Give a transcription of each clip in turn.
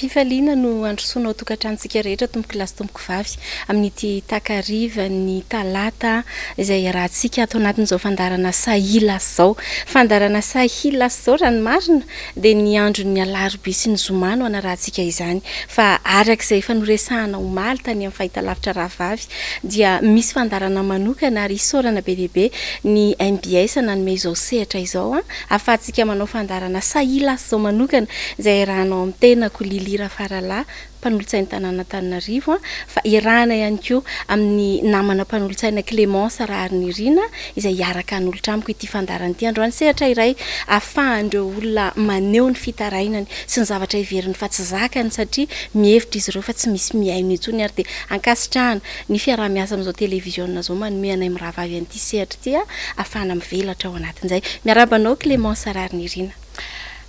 Am-pifaliana no handrosoana ao tokantranontsika rehetra tompoko lahy sy tompoko vavy amin'ity takarivan'ny talata izay iarahantsika ato anatin'izao fandaharana Sahilas izao. Fandaharana Sahilas izao raha ny marina dia ny andron'ny alarobia sy ny zoma no anarahantsika izany fa araka izay efa noresahana omaly tany amin'ny fahitalavitra rahavavy dia misy fandaharana manokana ary isaorana be dia be ny mbs nanome izao sehatra izao ahafahantsika manao fandaharana Sahilas izao manokana izay iarahanao amin'ny tenako Lily Rafaralahy, mpanolotsain'ny tanàn'Antananarivo, fa iarahana ihany koa amin'ny namana mpanolotsaina Clémence Raharinirina izay hiaraka hanolotra amiko ity fandaharana ity androany. Sehatra iray ahafahan'ireo olona maneho ny fitarainany sy ny zavatra heveriny fa tsy zakany satria mihevitra izy ireo fa tsy misy mihaino intsony ary dia ankasitrahana ny fiaraha-miasa amin'izao televiziona izao manome anay mirahavavy an'ity sehatra ity ahafahana mivelatra ao anatin'izay. Miarahaba anao Clémence Raharinirina.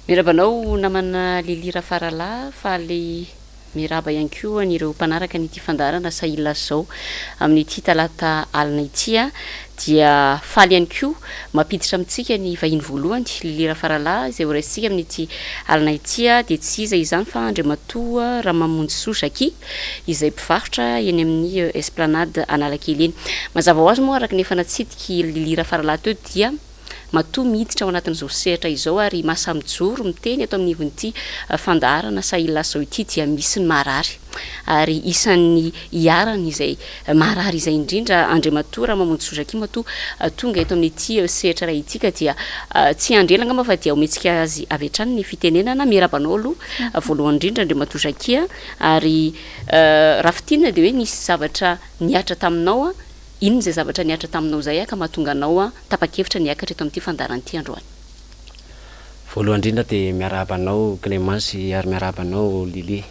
Miarahaba anao namana Lily Rafaralahy, faly miarahaba ihany koa an'ireo mpanaraka an'ity fandaharana Sahila Zao amin'ity talata alina ity dia faly ihany koa mampiditra amintsika ny vahiny voalohany Lily Rafaralahy izay horaisintsika amin'ity alina ity dia tsy iza izany fa Andriamatoa Ramamonjisoa Jacquis izay mpivarotra eny amin'ny Esplanade Analakely eny. Mazava ho azy moa araka ny efa natsidik'i Lily Rafaralahy teo dia Matoa miditra ao anatin'izao sehatra izao ary mahasahy mijoro miteny eto amin'ivon'ity fandaharana Sahila Zao ity dia misy ny marary ary isan'ny iharany izay marary izay indrindra Andriamatoa Ramamonjisoa Jacquis matoa tonga eto amin'ity sehatra iray ity ka dia tsy hiandry ela angamba fa dia omentsika azy avy hatrany ny fitenenana. Miarahaba anao aloha voalohany indrindra Andriamatoa Jacquis ary raha fintinina dia hoe nisy zavatra nihatra taminao Inona izay zavatra nihatra taminao izay ka mahatonga anao tapa-kevitra ny hiakatra eto amin'ity fandaharana ity androany? Voalohany indrindra dia miarahaba anao Clémence ary miarahaba anao Lily.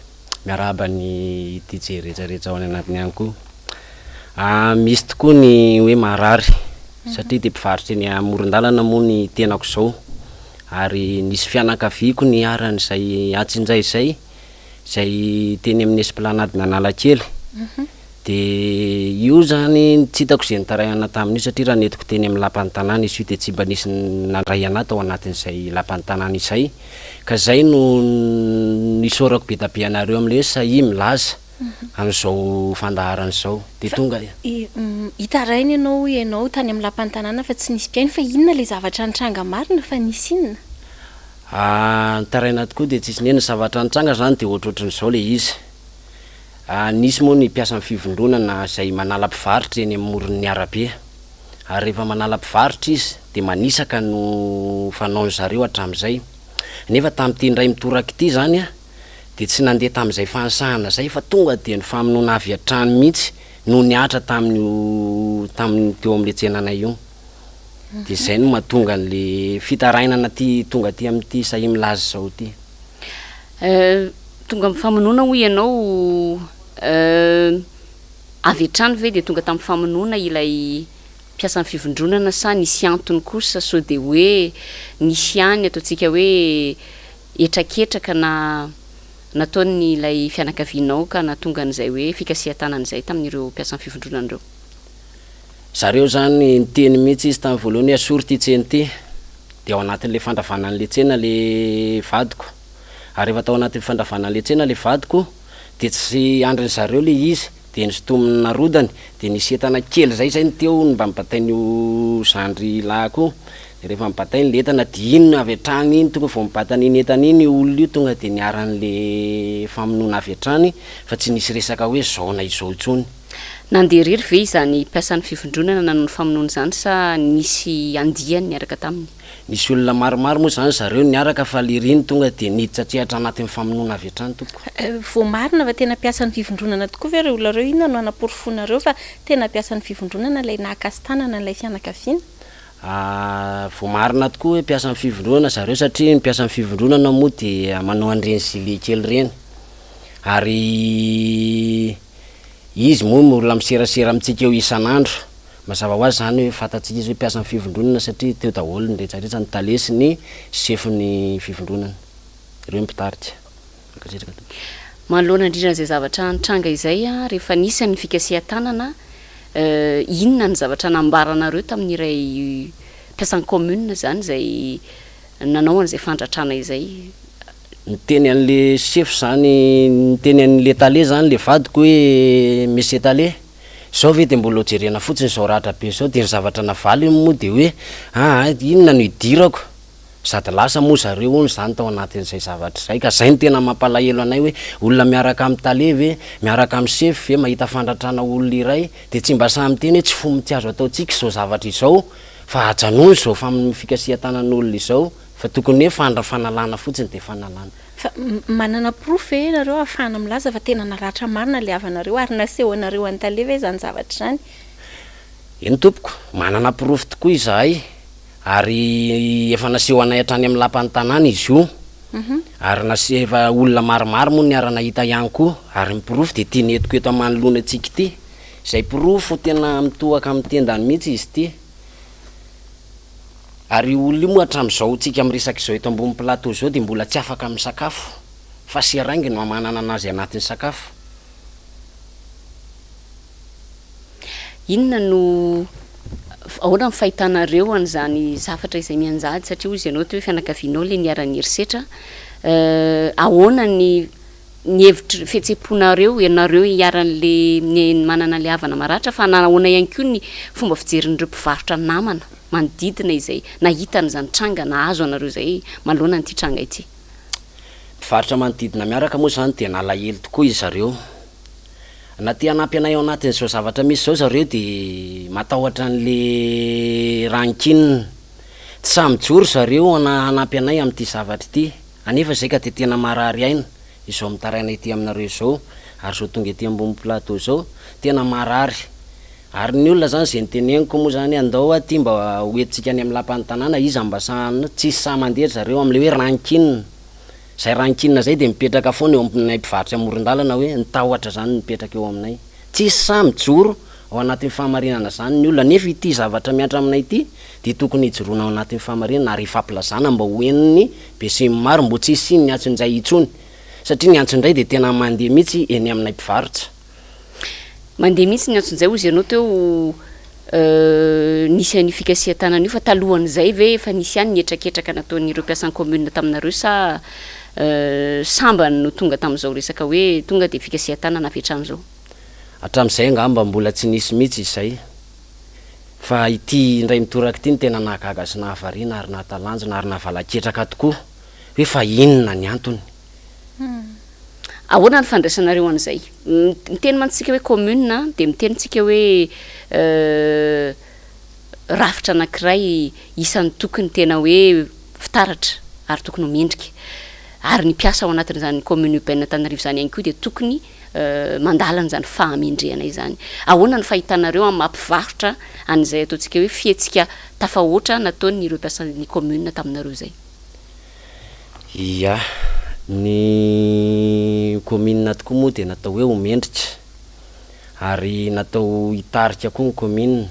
Miarahaba ny DJ rehetra rehetra ao any anatiny ihany koa. Misy tokoa ny hoe marary satria dia mpivarotra eny amoron-dalana moa ny tenako izao ary nisy fianakaviako niharan'izay antsinjay izay izay teny amin'ny esplanade Analakely. Dia io izany tsy hitako izay nitarainana tamin'io satria raha nentiko teny amin'ny lapan'ny tanàna izy io dia tsy mba nisy nandray anà tao anatin'izay lapan'ny tanàna izay. Ka izay no nisaorako be dia be anareo amin'ilay hoe sahia milaza amin'izao fandaharana izao. Dia tonga. Hitaraina ianao hoy ianao tany amin'ny lapan'ny tanàna fa tsy nisy mpihaino fa inona ilay zavatra nitranga marina fa nisy inona? Nitaraina tokoa dia tsisy niheno, ny zavatra nitranga izany dia ohatrohatrin'izao ilay izy. Nisy moa ny mpiasan'ny fivondronana izay manala mpivarotra eny amoron'ny arabe. Ary rehefa manala mpivarotra izy dia manisaka no fanaon-dry zareo hatramin'izay. Nefa tamin'ity indray mitoraka ity izany dia tsy nandeha tamin'izay fanisahana izay fa tonga dia ny famonoana avy hatrany mihitsy no nihatra tamin'io tamin'ny teo amin'ilay tsenanay io. Dia izay no mahatonga an'le fitarainana aty tonga aty amin'ity sahia milaza izao ity. Tonga amin'ny famonoana hoy ianao, avy hatrany ve dia tonga tamin'ny famonoana ilay mpiasan'ny fivondronana sa nisy antony kosa sao dia hoe nisy ihany ataontsika hoe hetraketraka na nataon'ilay fianakavianao ka nahatonga an'izay hoe fikasihan-tanana izay tamin'ireo mpiasan'ny fivondronana ireo? Zareo zany niteny mihitsy izy tamin'ny voalohany hoe asory ity tsena ity, dia ao anatin'le fandravana an'le tsena le vadiko, ary rehefa tao anatin'ny fandravana an'le tsena le vadiko dia tsy andrin'ny zareo le izy dia nosintominy narodany dia nisy entana kely zay zay no teo no mba nibatain'io zandry lahiko io, dia rehefa nibatainy le entana dia iny avy hatrany iny tonga vao nibata an'iny entana iny io olona io tonga dia niharan'le famonoana avy hatrany fa tsy nisy resaka hoe zao na izao intsony. Nandeha irery ve izany mpiasan'ny fivondronana nanao ny famonoana izany sa nisy andiany niaraka taminy? Nisy olona maromaro moa izany zareo niaraka fa lery iny tonga dia niditra an-tsehatra anatin'ny famonoana avy hatrany tompoko. Voamarina fa tena mpiasan'ny fivondronana tokoa ve ireo olona ireo? Inona no hanaporofoanareo fa tena mpiasan'ny fivondronana ilay nahakasi-tanana an'ilay fianakaviana? Voamarina tokoa hoe mpiasan'ny fivondronana zareo satria ny mpiasan'ny fivondronana moa dia manao an'ireny gilet kely ireny ary Izy moa no olona miserasera amintsika eo isan'andro. Mazava ho azy izany hoe fantatsika izy hoe mpiasan'ny fivondronana satria teo daholo ny rehetra rehetra, ny tale sy ny sefon'ny fivondronana. Ireo ny mpitarika. Mankasitraka tompoko. Manoloana indrindra izay zavatra nitranga izay, rehefa nisy ny fikasihan-tanana, inona ny zavatra nambaranareo tamin'iray mpiasan'ny commune izany izay nanao an'izay fandratrana izay? Niteny an'le sefo zany, niteny an'le tale zany le vadiko hoe monsieur tale, zao ve de mbola ho jerena fotsiny zao ratra be zao, de ny zavatra navaliny moa de hoe aa inona no idirako, sady lasa moa zareo hono zany tao anatin'izay zavatra izay, ka zay no tena mampalahelo anay hoe olona miaraka amin'ny tale ve, miaraka amin'ny sefo ve mahita fandratrana olona iray de tsy mba sahy miteny hoe tsy fo tsy azo ataontsika izao zavatra izao fa ajanony izao fam- fikasihan-tanan'olona izao. Fa tokony hoe fandra fanalana fotsiny dia fanalana. Fa manana porofo ve ianareo ahafahana milaza fa tena naratra marina ilay havanareo ary nasehonareo an'i tale ve izany zavatra izany? Eny tompoko, manana porofo tokoa izahay ary efa nasehonay hatrany amin'ny lapan'ny tanàna izy io ary nase- efa olona maromaro moa niara-nahita ihany koa ary ny porofo dia ity nentiko eto manoloana antsika ity, izay porofo tena mitohaka amin'ny tendany mihitsy izy ity. Ary io olona io moa hatramin'izao tsika miresaka izao eto ambony plateau izao dia mbola tsy afaka misakafo fa seringue no amanana anazy anatin'ny sakafo. Inona no, ahoana ny fahitanareo an'izany zavatra izay mianjady satria hozy ianao teo hoe fianakavianao ilay niharan'ny herisetra, ahoana ny ny hevitry, fihetseham-ponareo, ianareo iharan'le, ny manana le havana maratra fa nahoana ihany koa ny fomba fijerin'ireo mpivarotra namana manodidina izay nahita an'izany tranga nahazo anareo izay manoloana an'ity tranga ity? Mpivarotra manodidina miaraka moa izany dia nalahelo tokoa izareo. Na te hanampy anay ao anatin'izao zavatra misy izao zareo dia matahotra an'le rankinina. Tsy sahy mijoro zareo hanampy anay amin'ity zavatra ity. Anefa izay ka dia tena marary aina izao mitaraina ety aminareo izao ary izao tonga ety ambony plateau izao, tena marary. Ary ny olona izany izay noteneniko moa izany andao aty mba ho entintsika any amin'ny lapan'ny tanàna, iza mba sahy, tsisy sahy mandeha ry zareo amin'ilay hoe rankine. Izay rankine izay dia mipetraka foana eo aminay mpivarotra amoron-dalana hoe ny tahotra izany mipetraka eo aminay. Tsisy sahy mijoro ao anatin'ny fahamarinana izany ny olona, nefa ity zavatra mihatra aminay ity dia tokony hijoroana ao anatin'ny fahamarinana ary hifampilazana mba ho henon'ny besinimaro mbo tsy hisian'ny antsonjay intsony satria ny antsonjay dia tena mandeha mihitsy eny aminay mpivarotra. Mandeha mihitsy ny antsonjay hozy ianao teo nisy an'io fikasihan-tanana io fa talohan'izay ve efa nisy ihany ny hetraketraka nataon'ireo mpiasan'ny commune taminareo sa sambany no tonga tamin'izao resaka hoe tonga dia fikasihan-tanana avy hatrany izao? Hatramin'izay angamba mbola tsy nisy mihitsy izay. Fa ity indray mitoraka ity no tena nahagaga sy nahavariana ary nahatalanjona ary nahavalaketraka tokoa hoe fa inona ny antony? Ahoana ny fandraisanareo an'izay? Miteny mantsy tsika hoe commune dia miteny tsika hoe rafitra anankiray isan'ny tokony tena hoe fitaratra ary tokony ho mendrika. Ary ny mpiasa ao anatin'izany commune urbaine Antananarivo izany ihany koa dia tokony mandala an'izany fahamendrehana izany. Ahoana ny fahitanareo amin'ny maha mpivarotra an'izay ataontsika hoe fihetsika tafahoatra nataon'ireo mpiasan'ny commune taminareo izay? Ia, ny commune tokoa moa dia natao hoe ho mendrika ary natao hitarika koa ny commune,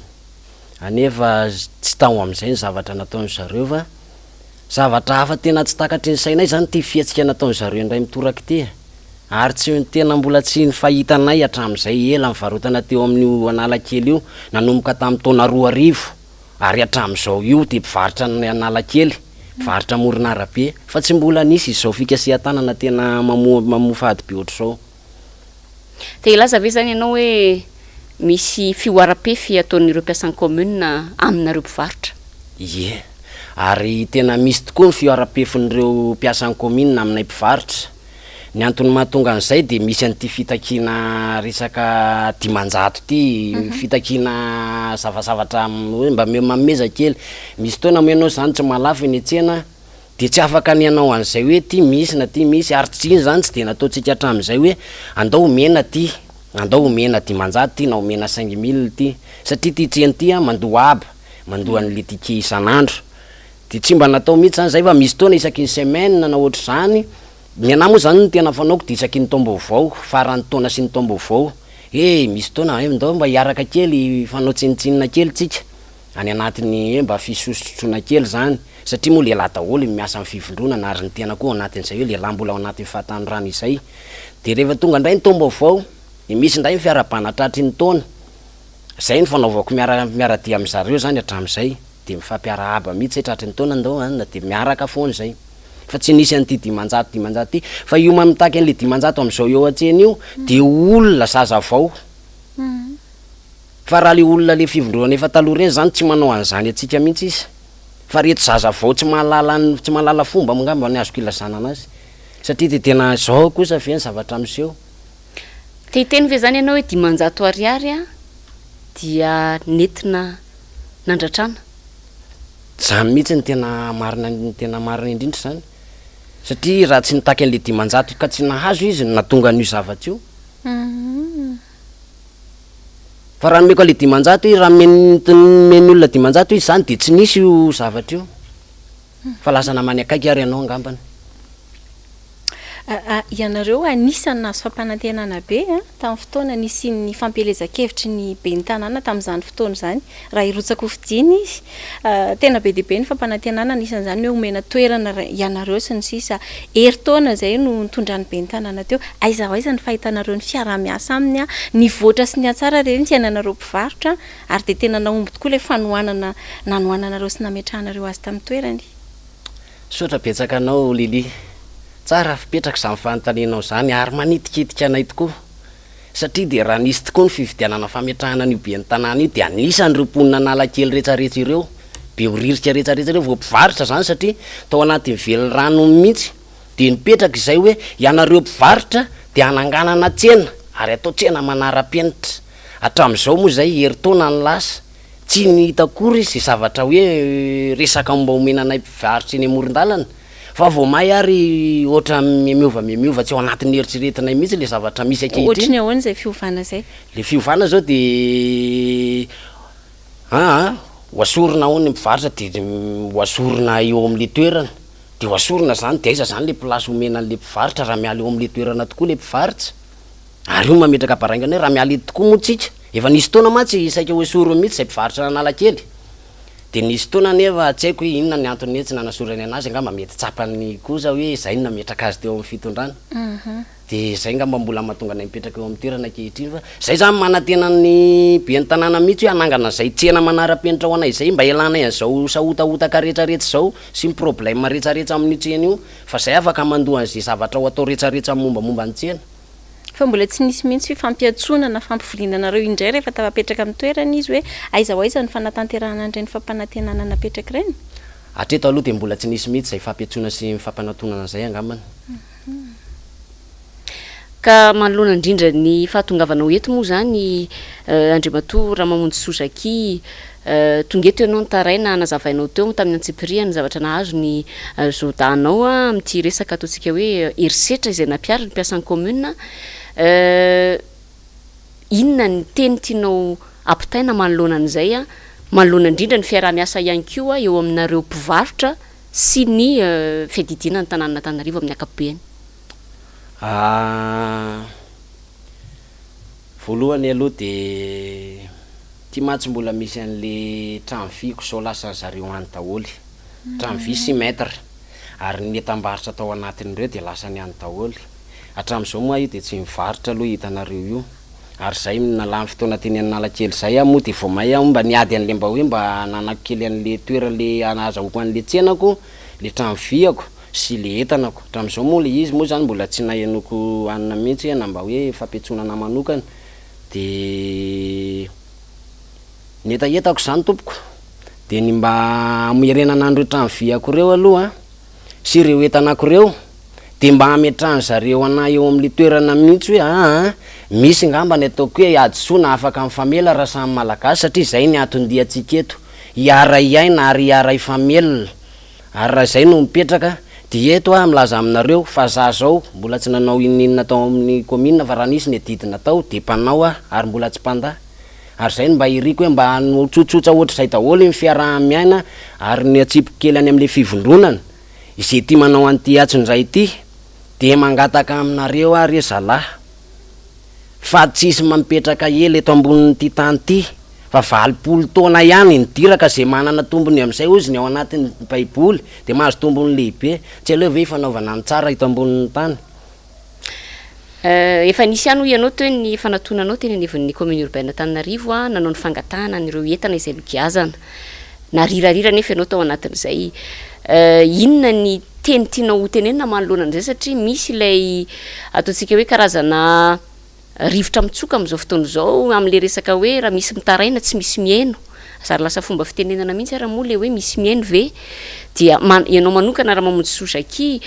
anefa tsy tao amin'izay ny zavatra nataon-dry zareo fa Zavatra hafa tena tsy takatry ny sainay izany ity fihetsika nataon-dry zareo indray mitoraka ity e! Ary tsy tena mbola tsy nifahitanay hatramin'izay ela nivarotana teo amin'io Analakely io nanomboka tamin'ny taona 2000 ary hatramin'izao io dia mpivarotra ny Analakely, mpivarotra amoron'arabe fa tsy mbola nisy izao fikasihan-tanana tena mamoa mamoafady be ohatr'izao. Te hilaza ve izany ianao hoe misy fihoaram-pefy ataon'ireo mpiasan'ny commune aminareo mpivarotra? Ie. Ary tena misy tokoa ny fihoaram-pefin'ireo mpiasan'ny commune aminay mpivarotra. Ny antony mahatonga an'izay dia misy an'ity fitakiana resaka 500 ity, fitakiana zavazavatra hoe mba manomeza kely. Misy fotoana moa ianao izany tsy mahalafo eny an-tsena, Dia tsy afaka ny hanao an'izay hoe ity misy na ity misy, ary tsy iny izany tsy dia nataontsika hatramin'izay hoe andao omena ity, andao omena 500 ity na omena cinq mille ity, satria ity tsena ity an mandoa haba, mandoa an'ilay ticket isan'andro. Dia tsy mba natao mihitsy izany izay fa misy fotoana isaky ny semaine na ohatr'izany, ny anah moa izany ny tena fanaoko dia isaky ny taom-baovao, faran'ny taona sy ny taom-baovao, he misy fotoana hay ndao mba hiaraka kely hifanao tsinontsinona kely tsika, any anatin'ny hoe mba fisosotroana kely izany, satria moa lehilahy daholo ny miasa amin'ny fivondronana ary ny tena koa ao anatin'izay hoe lehilahy mbola ao anatin'ny fahatanorana izay. Dia rehefa tonga indray ny taom-baovao, dia misy indray ny fiarahabana tratry ny taona, izay no fanaovako miara miara-dia amin-dry zareo izany hatramin'izay, dia mifampiarahaba mihitsy izay tratry ny taona ndao an, dia miaraka foana izay. Fa tsy nisy an'ity 500 500 ity. Fa io mitaky an'le 500 amin'izao eo an-tsena io dia olona zaza vao. Fa raha le olona le fivondronana efa taloha ireny zany tsy manao an'izany antsika mihitsy izy. Fa reto zaza vao tsy mahalala ny tsy mahalala fomba angamba ny azoko ilazana anazy. Satria dia tena zao kosa ve ny zavatra miseho. Te hiteny ve zany ianao hoe 500 ariary dia nentina nandratrana? Zany mihitsy no tena marina ny tena marina indrindra zany. Satria raha tsy nitaky an'le 500 ka tsy nahazo izy no nahatonga an'io zavatra io. Fa raha nomeko an'le 500 izy, raha nomen'ny olona 500 izy zany de tsy nisy io zavatra io. Fa lasa namany akaiky ary ianao angambany. Ianareo anisan'ny nahazo fampanantenana be tamin'ny fotoana nisian'ny fampielezan-kevitry ny ben'ny tanàna tamin'izany fotoana izany, raha hirotsaka hofidiana izy. Tena be dia be ny fampanantenana, anisan'izany ny hoe homena toerana ianareo sy ny sisa. Herintaona izay no nitondran'ny ben'ny tanàna teo. Aiza ho aiza ny fahitanareo ny fiaraha-miasa aminy? Nivoatra sy nihatsara ve ny fiainanareo mpivarotra? Ary dia tena nahomby tokoa ilay fanohanana nanohananareo sy nametrahanareo azy tamin'ny toerany? Misaotra betsaka anao Lily. Tsara fipetraka izany fanontanianao izany ary manitikitika anay tokoa. Satria dia raha nisy tokoa ny fifidianana fametrahana an'io ben'ny tanàna io dia anisan'ireo mponina Analakely retsaretsa ireo, Behoririka retsaretsa ireo vao mpivarotra izany satria tao anatin'ny velirano mihitsy dia nipetraka izay hoe ianareo mpivarotra dia hananganana tsena ary atao tsena manara-penitra. Hatramin'izao moa izay herintaona ny lasa. Tsy ny hita akory izay zavatra hoe resaka mba omena anay mpivarotra eny amoron-dalana fa vao may ary ohatran'ny miha-miova miha-miova tsy ao anatin'ny eritreretinay mihitsy ilay zavatra misy Ohatry ankehitriny. ny ahoana izay fiovana izay? Ilay fiovana izao dia aa ho asorina hono ny mpivarotra dia ho asorina eo amin'ilay toerana, dia ho asorina izany dia aiza izany ilay place omena an'ilay mpivarotra raha miala eo amin'ilay toerana tokoa ilay mpivarotra? Ary io no mametraka baraingana hoe raha miala eto tokoa moa tsika, efa nisy fotoana mantsy saika ho esoriny mihitsy izay mpivarotra an'Analakely, dia nisy fotoana anefa tsy haiko hoe inona ny antony hoe tsy nanasorany anazy, angamba mety tsapany kosa hoe izay no nametraka azy teo amin'ny fitondrana, dia izay angamba mbola mahatonga anay mipetraka eo amin'ny toerana ankehitriny fa izay izany manantena ny ben'ny tanàna mihitsy hoe hanangana izay tsena manara-penitra ho anay izay mba hialanay an'izao sahotahotaka rehetrarehetra izao sy ny problème rehetrarehetra amin'io tsena io fa izay afaka mandoa an'izay zavatra ho atao rehetrarehetra mombamomba ny tsena. Fa mbola tsy nisy mihitsy fifampiantsoana na fampivoriana anareo indray rehefa tafapetraka amin'ny toerana izy hoe aiza ho aiza ny fanatanterahana an'ireny fampanantenana napetraka ireny? Hatreto aloha dia mbola tsy nisy mihitsy izay fampiantsoana sy fampanantonana izay angambany. Ka manoloana indrindra ny fahatongavanao eto moa izany Andriamatoa Ramamonjisoa Jacquis, Tonga eto ianao nitaraina, nazavainao teo tamin'ny antsipiriany ny zavatra nahazo ny Zoda-nao amin'ity resaka ataontsika hoe herisetra izay nampiharin'ny mpiasan'ny commune. Inona ny teny tianao ampitaina manoloana an'izay, manoloana indrindra ny fiaraha-miasa ihany koa eo aminareo mpivarotra sy ny fiadidiana ny tanànan'Antananarivo amin'ny ankapobeny? Voalohany aloha dia Ty mantsy mbola misy an'le trano vy ko zao lasan zareo any daholo, trano vy sy mètre, ary ny entam-barotra tao anatin'ireo dia lasany any daholo, hatramin'izao moa io dia tsy mivarotra aloha hitanareo io, ary zay nalany fotoana teny Analakely zay aho moa dia vao may aho mba niady an'le mba hoe mba hananako kely an'le toerana le ahazahoako an'le tsenako, le trano vy-ako sy le entanako, hatramin'izao moa le izy moa zany mbola tsy nahenoako hanina mihitsy na mba hoe fampiantsonana manokana. Dia ny hetahetako izany tompoko dia ny mba hamerenana an'ireo trano vy-ako ireo aloha sy ireo entanako ireo dia mba hametrahan-dry zareo anah eo amin'ilay toerana mihitsy hoe aa misy ngamba ny ataoko hoe hadisoana afaka mifamela raha samy Malagasy satria izay ny anton-diantsika eto, hiara-hiaina ary hiara-hifamelona. Ary raha izay no mipetraka dia eto aho milaza aminareo fa za zao mbola tsy nanao inoninona tao amin'ny commune fa raha nisy ny adidy natao dia mpanao aho ary mbola tsy mpandà ary izay no mba iriko hoe mba ho tsotsotra ohatr'izay daholo ny fiaraha-miaina ary ny atsipiko kely any amin'ilay fivondronana izay tia manao an'ity atsy indray ity dia mangataka aminareo aho re zalahy Fa tsisy mampetraka ela eto ambonin'ity tany ity fa 80 taona ihany ny diraka izay manana tombony amin'izay hozy ny ao anatin'ny baiboly dia mahazo tombony lehibe, tsy aleo ve hifanaovana ny tsara eto ambonin'ny tany? Efa nisy ihany hoy ianao teo ny fanatonanao teny anivon'ny commune urbaine Antananarivo nanao ny fangatahana an'ireo entana izay nogiazana. Narirarira anefa ianao tao anatin'izay. Inona ny. teny tianao ho tenenina manoloana an'izay satria misy ilay ataontsika hoe karazana rivotra mitsoka amin'izao fotoana izao amin'ilay resaka hoe raha misy mitaraina tsy misy mihaino. Zary lasa fomba fitenenana mihitsy ary moa ilay hoe misy mihaino ve? Dia man- ianao manokana Ramamonjisoa Jacquis,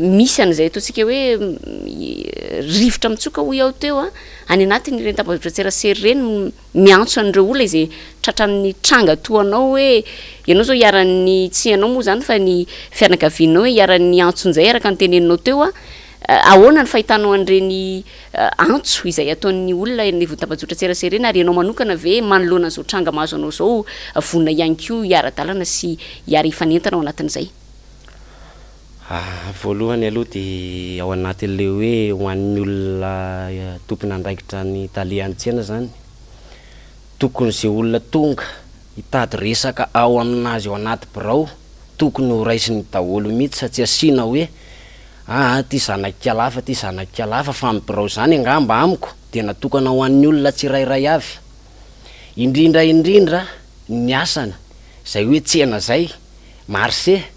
misy an'izay ataontsika hoe rivotra mitsoka hoy aho teo an, any anatin'ireny tambajotran-tserasera ireny miantso an'ireo olona izay tratran'ny tranga toa anao hoe ianao izao iharan'ny, tsy ianao moa izany fa ny fianakavianao hoe iharan'ny antsonjay araka ny teneninao teo an, Ahoana ny fahitanao an'ireny antso izay ataon'ny olona eny anivon'ny tambajotran-tserasera ireny ary ianao manokana ve manoloana an'izao tranga mahazo anao izao vonona ihany koa hiara-dalana sy hiara-hifanentana ao anatin'izay? Voalohany aloha dia ao anatin'ilay hoe ho an'ny olona tompon'andraikitra ny tale an-tsena izany, tokony izay olona tonga hitady resaka ao aminazy ao anaty birao tokony ho raisiny daholo mihitsy fa tsy asiana hoe Aa ty zanak'ikalafa ty zanak'ikalafa fa ny birao izany angamba amiko dia natokana ho an'ny olona tsirairay avy. Indrindra indrindra ny asany izay hoe tsena izay, marché,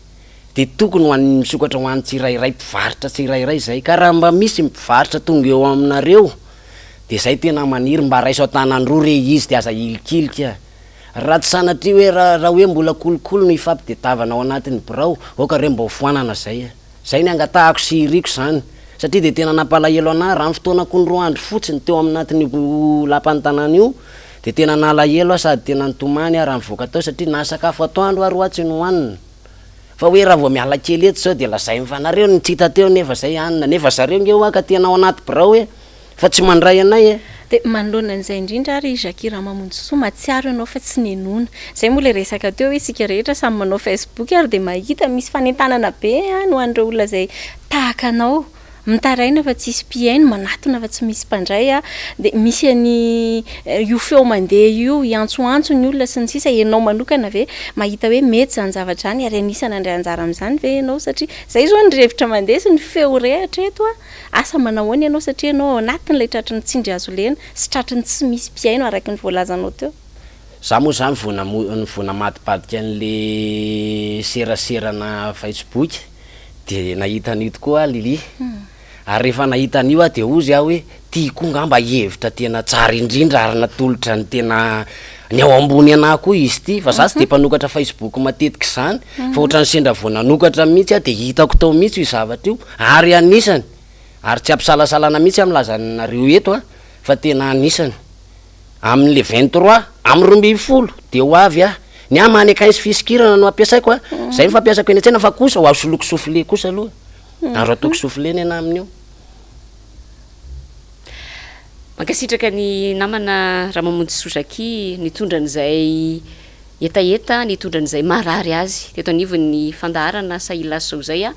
dia tokony ho an'ny misokatra ho an'ny tsirairay mpivarotra tsirairay izay. Ka raha mba misy mpivarotra tonga eo aminareo dia izay tena maniry mba raiso an-tanan-droa re izy dia aza ahilikilika. Raha tsy sanatria hoe raha hoe mbola kolikoly no ifampidedavana ao anatin'ny birao, aoka re mba ho foanana izay e. Izay ny angatahako sy iriko izany. Satria dia tena nampalahelo anah, raha ny fotoanako ny roa andro fotsiny teo aminatin'io lapan'ny tanàna io, dia tena nalahelo aho sady tena nitomany aho raha nivoaka tao satria na sakafo atoandro ary hoa tsy nohanina. Fa hoe raha vao miala kely eto izao dia lazainy fa nareo no tsy hita teo nefa izay hanina, nefa zareo nge hoa ka tena ao anaty birao e. Fa tsy mandray anay e! Dia manoloana an'izay indrindra ary Jackie Ramamonjisoa, mahatsiaro ianao fa tsy nenoana. Izay moa ilay resaka teo hoe isika rehetra samy manao Facebook ary dia mahita misy fanentanana be any ho an'ireo olona izay tahaka anao, mitaraina fa tsisy mpihaino, manatona fa tsy misy mpandray, dia misy an'i io feo mandeha io, hiantsoantso ny olona sy ny sisa, ianao manokana ve mahita hoe mety izany zavatra izany ary anisan'ny handray anjara amin'izany ve ianao satria izay izao ny rivotra mandeha sy ny feo re hatreto an! Asa manahoana ianao satria ianao ao anatin'ilay tratry ny tsindry hazo lena sy tratry ny tsy misy mpihaino araka ny voalazanao teo. Za moa zany vao namo vao namadibadika an'le seraserana facebook de nahita an'io tokoa aho Lily, ary rehefa nahita an'io aho de hozy aho hoe ty koa ngamba hevitra tena tsara indrindra ary natolotra ny tena ny ao ambony anah koa izy ity fa za tsy de mpanokatra facebook matetika izany fa ohatran'ny sendra vao nanokatra mihitsy aho de hitako tao mihitsy io zavatra io ary anisany ary tsy ampisalasalana mihitsy aho milaza anareo eto an fa tena anisany amin'le 23 amin'ny 12 de ho avy aho ny ahy mannequin sy fisikirana no ampiasaiko an zay no fampiasako eny an-tsena fa kosa ho asoloko soufflé kosa aloha ary ataoko soufflé ny anah amin'io. Mankasitraka ny namana Ramamonjisoa Jacquis nitondra an'izay hetaheta, nitondra an'izay marary azy teto anivon'ny fandaharana Sahila Soa izay.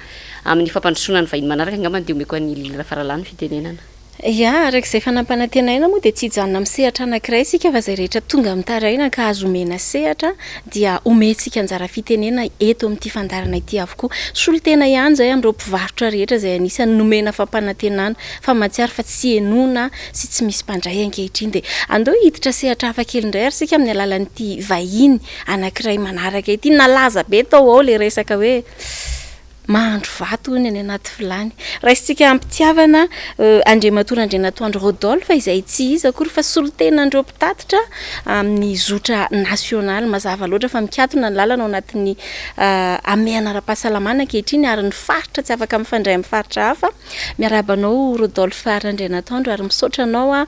Amin'ny fampandrosoana ny vahiny manaraka angamba dia omeko an'i Lily Rafaralahy ny fitenenana. Ya, araka izay efa nampanantenaina moa dia tsy hijanona amin'ny sehatra anankiray isika fa izay rehetra tonga mitaraina ka azo omena sehatra dia omentsika anjara fitenena eto amin'ity fandaharana ity avokoa. Solontena ihany izay amin'ireo mpivarotra rehetra izay anisan'ny nomena fampanantenana fa mahatsiaro fa tsy henoina sy tsy misy mpandray ankehitriny. Dia andao hiditra sehatra hafa kely indray ary isika amin'ny alalan'ity vahiny anankiray manaraka ity. Nalaza be tao ao ilay resaka hoe mahandro vato hono any anaty vilany. Raisintsika am-pitiavana Andriamatoa Randrianatoandro Rodolphe izay tsy iza akory fa solontenan'ireo mpitatitra amin'ny zotra nasionaly. Mazava loatra fa mikatona ny lalana ao anatin'ny hamehana ara-pahasalamana ankehitriny ary ny faritra tsy afaka mifandray amin'ny faritra hafa. Miarahaba anao Rodolphe Randrianatoandro ary misaotra anao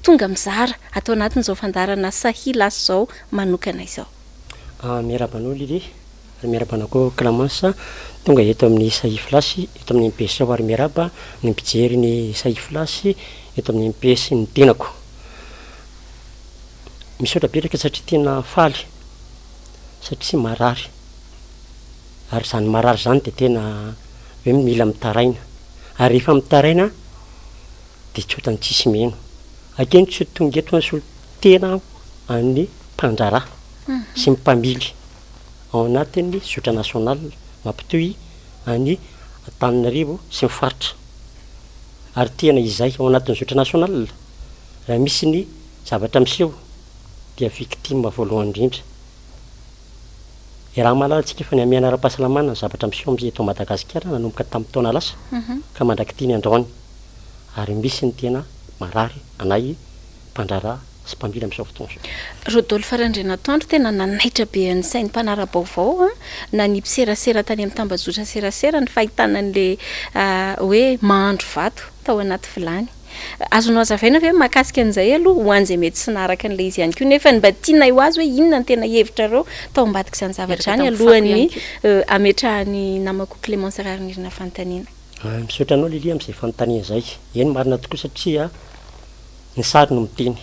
tonga mizara ato anatin'izao fandaharana Sahy Lasy izao manokana izao. Miarahaba anao Lily ary miarahaba anao koa Clemence tonga eto amin'ny Sahy Flash eto amin'ny MPS aho ary miarahaba ny mpijery ny Sahy Flash eto amin'ny MPS ny tenako. Misaotra betsaka satria tena faly satria marary ary izany marary izany dia tena hoe mila mitaraina ary rehefa mitaraina dia tsy ohatran'ny tsisy mino. Ankehitriny tsy tonga eto nisolo tena aho an'ny mpandraharaha sy ny mpamily ao anatin'ny zotra national mampitohy an'i Antananarivo sy ny faritra ary tena izay ao anatin'ny zotra national raha misy ny zavatra miseho dia victime voalohany indrindra. Iaraha-mahalala tsika fa ny hamehana ara-pahasalamana ny zavatra miseho amin'ny eto Madagasikara nanomboka tamin'ny taona lasa ka mandrak'ity ny androany ary misy ny tena marary anay mpandraharaha sy mpamily amin'izao fotoana izao. Rodolphe Randrianatoandro, tena nanaitra be ny sain'ny mpanara-baovao na ny mpiserasera tany amin'ny tambajotra serasera ny fahitana an'ilay hoe mahandro vato tao anaty vilany. Azonao hazavaina ve ny mahakasika an'izay aloha ho an'izay mety tsy naharaka an'ilay izy ihany koa nefa mba tianay ho azy hoe inona no tena hevitrareo tao ambadik'izany zavatra Miaraka izany tamin'ny fako alohan'ny ihany koa. hametrahan'ny namako Clémence Raharinirina fanontaniana. Misaotra anao Lily amin'izay fanontaniana izay. Eny marina tokoa satria ny sary no miteny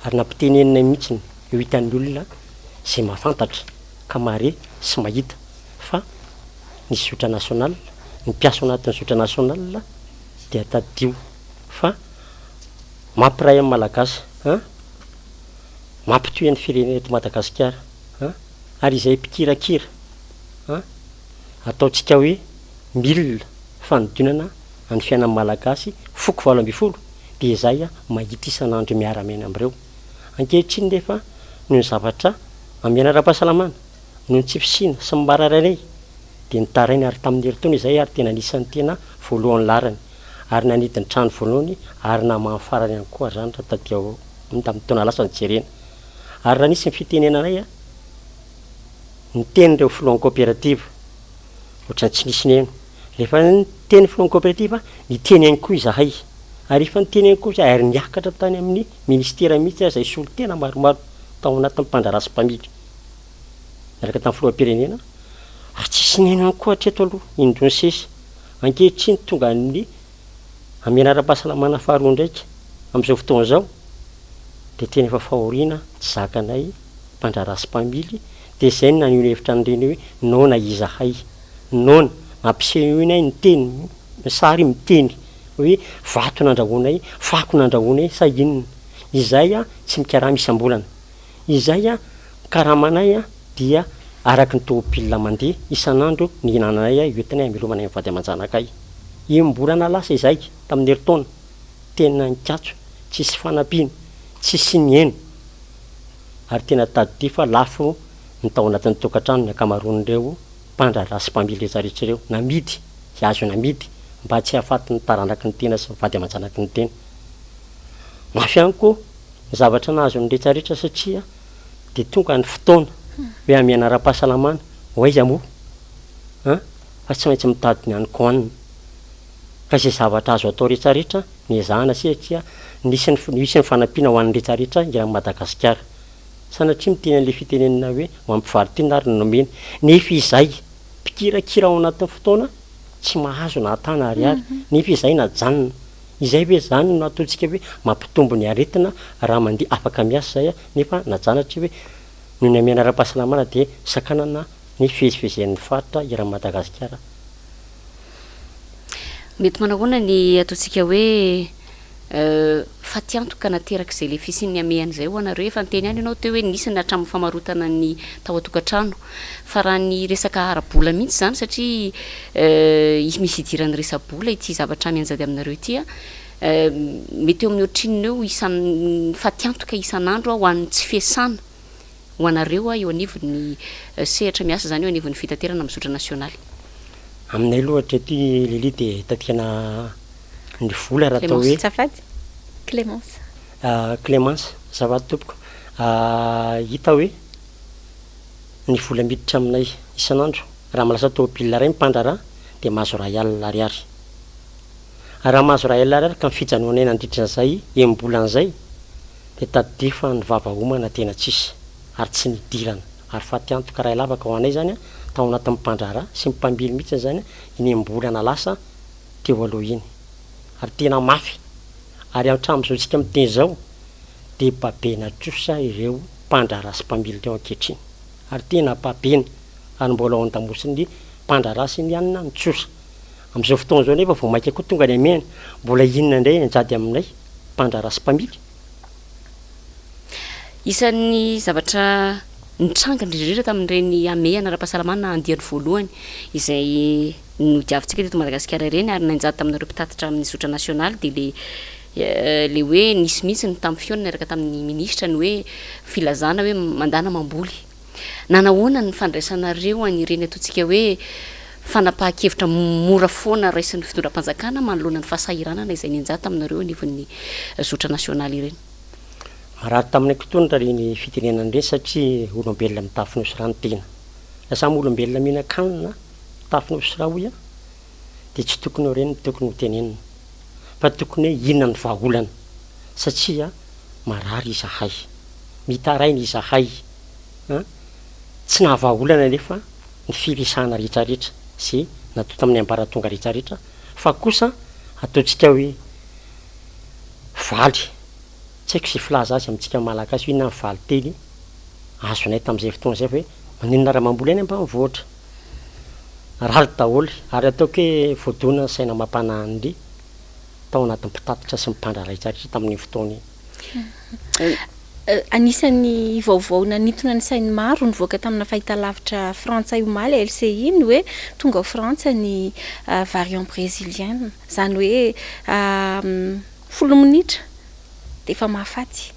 ary nampiteneninay mihitsy eo hitan'ny olona izay mahafantatra ka mahare sy mahita fa ny zotra national, ny mpiasa ao anatin'ny zotra national dia tadidio fa mampiray amin'ny Malagasy an, mampitohy ny firenena eto Madagasikara an, ary izay mpikirakira an, ataontsika hoe milina fanodinana ny fiainan'ny Malagasy foko 18 dia izay mahita isan'andro miara-miaina amin'ireo. Ankehitriny nefa noho ny zavatra hamehana ara-pahasalamana, noho ny tsy fisiana sy ny marary dia nitaraina ary tamin'ny herintaona izay ary tena anisan'ny tena voalohany laharany ary nanidy ny trano voalohany ary namaha ny farany ihany koa ary izany raha taty aoriana tamin'ny taona lasa no jerena ary raha nisy ny fitenenanay a niteny ireo filohan'ny coopérative ohatran'ny tsy nisy neno rehefa niteny filohan'ny coopérative niteny ihany koa izahay ary efa niteny ihany koa izahay ary niakatra tany amin'ny ministera mihitsy aza izay solontena maromaro tao anatin'ny mpandraharaha sy mpamily niaraka tamin'ny filoham-pirenena ary tsisy nino ihany koa hatreto aloha indroa nisesy. Ankehitriny tonga ny hamehana ara-pahasalamana faharoa ndraika amin'izao fotoana izao dia tena efa fahoriana tsy zakanay mpandraharaha sy mpamily dia izay no naneho ny hevitra an'ireny hoe noana izahay, noana, nampisehoinay ny teny, ny sary miteny hoe vato nandrahoanay, fako nandrahoanay sa inona. Izay tsy mikarama isam-bolana. Izay an, karamanay an dia araky ny tôbila mandeha isan'andro ny ihinananay an entinay hamelomanay ny vady aman-janakay. Enim-bolana lasa izay, tamin'ny herintaona, tena nikatso, tsisy fanampiana, tsisy niheno, ary tena tadidio fa lafo ny tao anatin'ny tokantrano ny ankamaroan'ireo mpandraharaha sy mpamily rehetra rehetra ireo, namidy izay azo namidy mba tsy hahafaty ny taranaky ny tena sy ny vady aman-janaky ny tena. Mafy ihany koa ny zavatra nahazo ny retraretra satria dia tonga ny fotoana hoe hamehana ara-pahasalamana, ho aiza moa an? Fa tsy maintsy mitady ny hanin-kohanina. Ka izay zavatra azo atao retraretra no ezahana satria nisy ny nisy ny fanampiana ho an'ny retraretra eran'i Madagasikara. Sanatria miteny an'ilay fitenenana hoe ho an'ny mpivaro-tena ary no nomena. Nefa izay mpikirakira ao anatin'ny fotoana tsy mahazo na atana ariary, nefa izay najanona. Izay ve izany no ataontsika hoe mampitombo ny aretina raha mandeha afaka miasa izay nefa najanona satria hoe noho ny hamehana ara-pahasalamana dia sakanana ny fivezivezen'ny faritra eran'i Madagasikara. Mety manahoana ny ataontsika hoe fatiantoka naterak'izay le fisian'ny hamehana izay ho anareo? Efa niteny ihany ianao teo hoe nisy ny hatramin'ny famarotana ny tao an-tokantrano fa raha ny resaka ara-bola mihitsy izany satria misy idiran'ny resa-bola ity zavatra mianjady aminareo ity a, mety eo amin'ny ohatrinona eo isan' fatiantoka isan'andro ho an'ny tsy fiasana ho anareo eo anivon'ny sehatra miasa izany eo anivon'ny fitaterana amin'ny zotra nasionaly? Aminay aloha hatreto i Lily dia tatikana ny vola raha atao hoe. Clémence, azafady? Clémence. Clémence, azafady tompoko. Hita hoe ny vola miditra aminay isan'andro, raha malasa tômôbila iray ny mpandraharaha dia mahazo iray alina ariary. Ary raha mahazo iray alina ariary ka ny fijanonanay nandritra izay enim-bolana izay dia tadidio fa ny vava homana tena tsisy ary tsy nidirana ary fatiantoka iray lavaka ho anay izany tao anatin'ny mpandraharaha sy ny mpamily mihitsy izany iny enim-bolana lasa teo aloha iny ary tena mafy ary hatramin'izao tsika miteny izao dia babena trosa ireo mpandraharaha sy mpamily ireo ankehitriny ary tena babena ary mbola ao an-damosin'ny mpandraharaha sy ny anona ny trosa. Amin'izao fotoana izao anefa vao mainka koa tonga ny hamehana, mbola inona indray hianjady aminay mpandraharaha sy mpamily? Isan'ny zavatra nitranga indrindra indrindra tamin'ireny hamehana ara-pahasalamana andiany voalohany izay nodiavintsika teto Madagasikara ireny ary nianjady taminareo mpitatitra amin'ny zotra nasionaly dia ilay ilay hoe nisy mihitsy ny tamin'ny fihaonana niaraka tamin'ny minisitra ny hoe filazana hoe mandana mamboly. Nanahoana ny fandraisanareo an'ireny ataontsika hoe fanapahan-kevitra mora foana raisin'ny fitondram-panjakana manoloana ny fahasahiranana izay nianjady taminareo anivon'ny zotra nasionaly ireny? Marary taminay mpitondra ireny fitenenana ireny satria olombelona mitafy nosy ra ny tena. Raha samy olombelona mihinan-kanina mitafy nosy ra hoy aho dia tsy tokony ho ireny no tokony ho tenenina fa tokony hoe inona ny vahaolana satria marary izahay, mitaraina izahay an! Tsy nahavahaolana anefa ny firesahana rehetrarehetra izay natao tamin'ny ambaratonga rehetrarehetra fa kosa ataontsika hoe valy, tsy haiko izay filaza azy amintsika Malagasy hoe inona ny valinteny azonay tamin'izay fotoana izay fa hoe maninona raha mamboly any ambanivohitra? Rary daholo ary ataoko hoe voadona ny saina amam-panahin'ny tao anatin'ny mpitatitra sy ny mpandraharaha rehetrarehetra tamin'iny fotoana iny. Anisan'ny vaovao nanintona ny sain'ny maro nivoaka tamina fahitalavitra frantsay omaly, LCI, ny hoe tonga ao Frantsa ny variant brésilien. Izany hoe folo minitra dia efa mahafaty.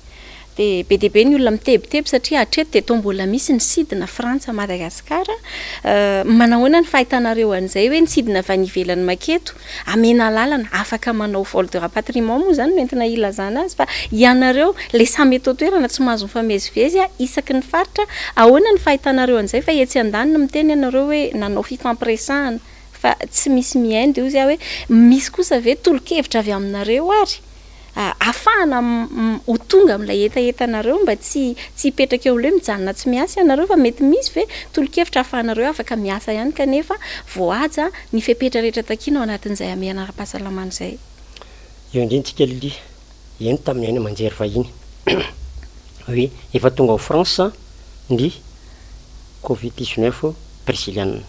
Dia be dia be ny olona mitebiteby satria hatreto dia toa mbola misy ny sidina Frantsa Madagasikara. Manahoana ny fahitanareo an'izay hoe ny sidina avy any ivelany maketo amena alalana afaka manao vol de rapatriement moa izany no entina hilazana azy fa ianareo ilay samy eto an-toerana tsy mahazo mifamezivezy isaky ny faritra ahoana ny fahitanareo an'izay fa etsy andaniny miteny ianareo hoe nanao fifampiresahana fa tsy misy mihaino dia hozy aho hoe misy kosa ve tolo-kevitra avy aminareo ary ahafahana ho tonga amin'ilay hetahetanareo mba tsy tsy hipetraka eo amin'ilay hoe mijanona tsy miasa ianareo fa mety misy ve tolo-kevitra ahafahanareo afaka miasa ihany kanefa voahaja ny fepetra rehetra takiana ao anatin'izay hamehana ara-pahasalamana izay. Eo indrindra tsika Lily, heno tamin'ny haino aman-jery vahiny hoe efa tonga ao France ny covid 19 breziliana.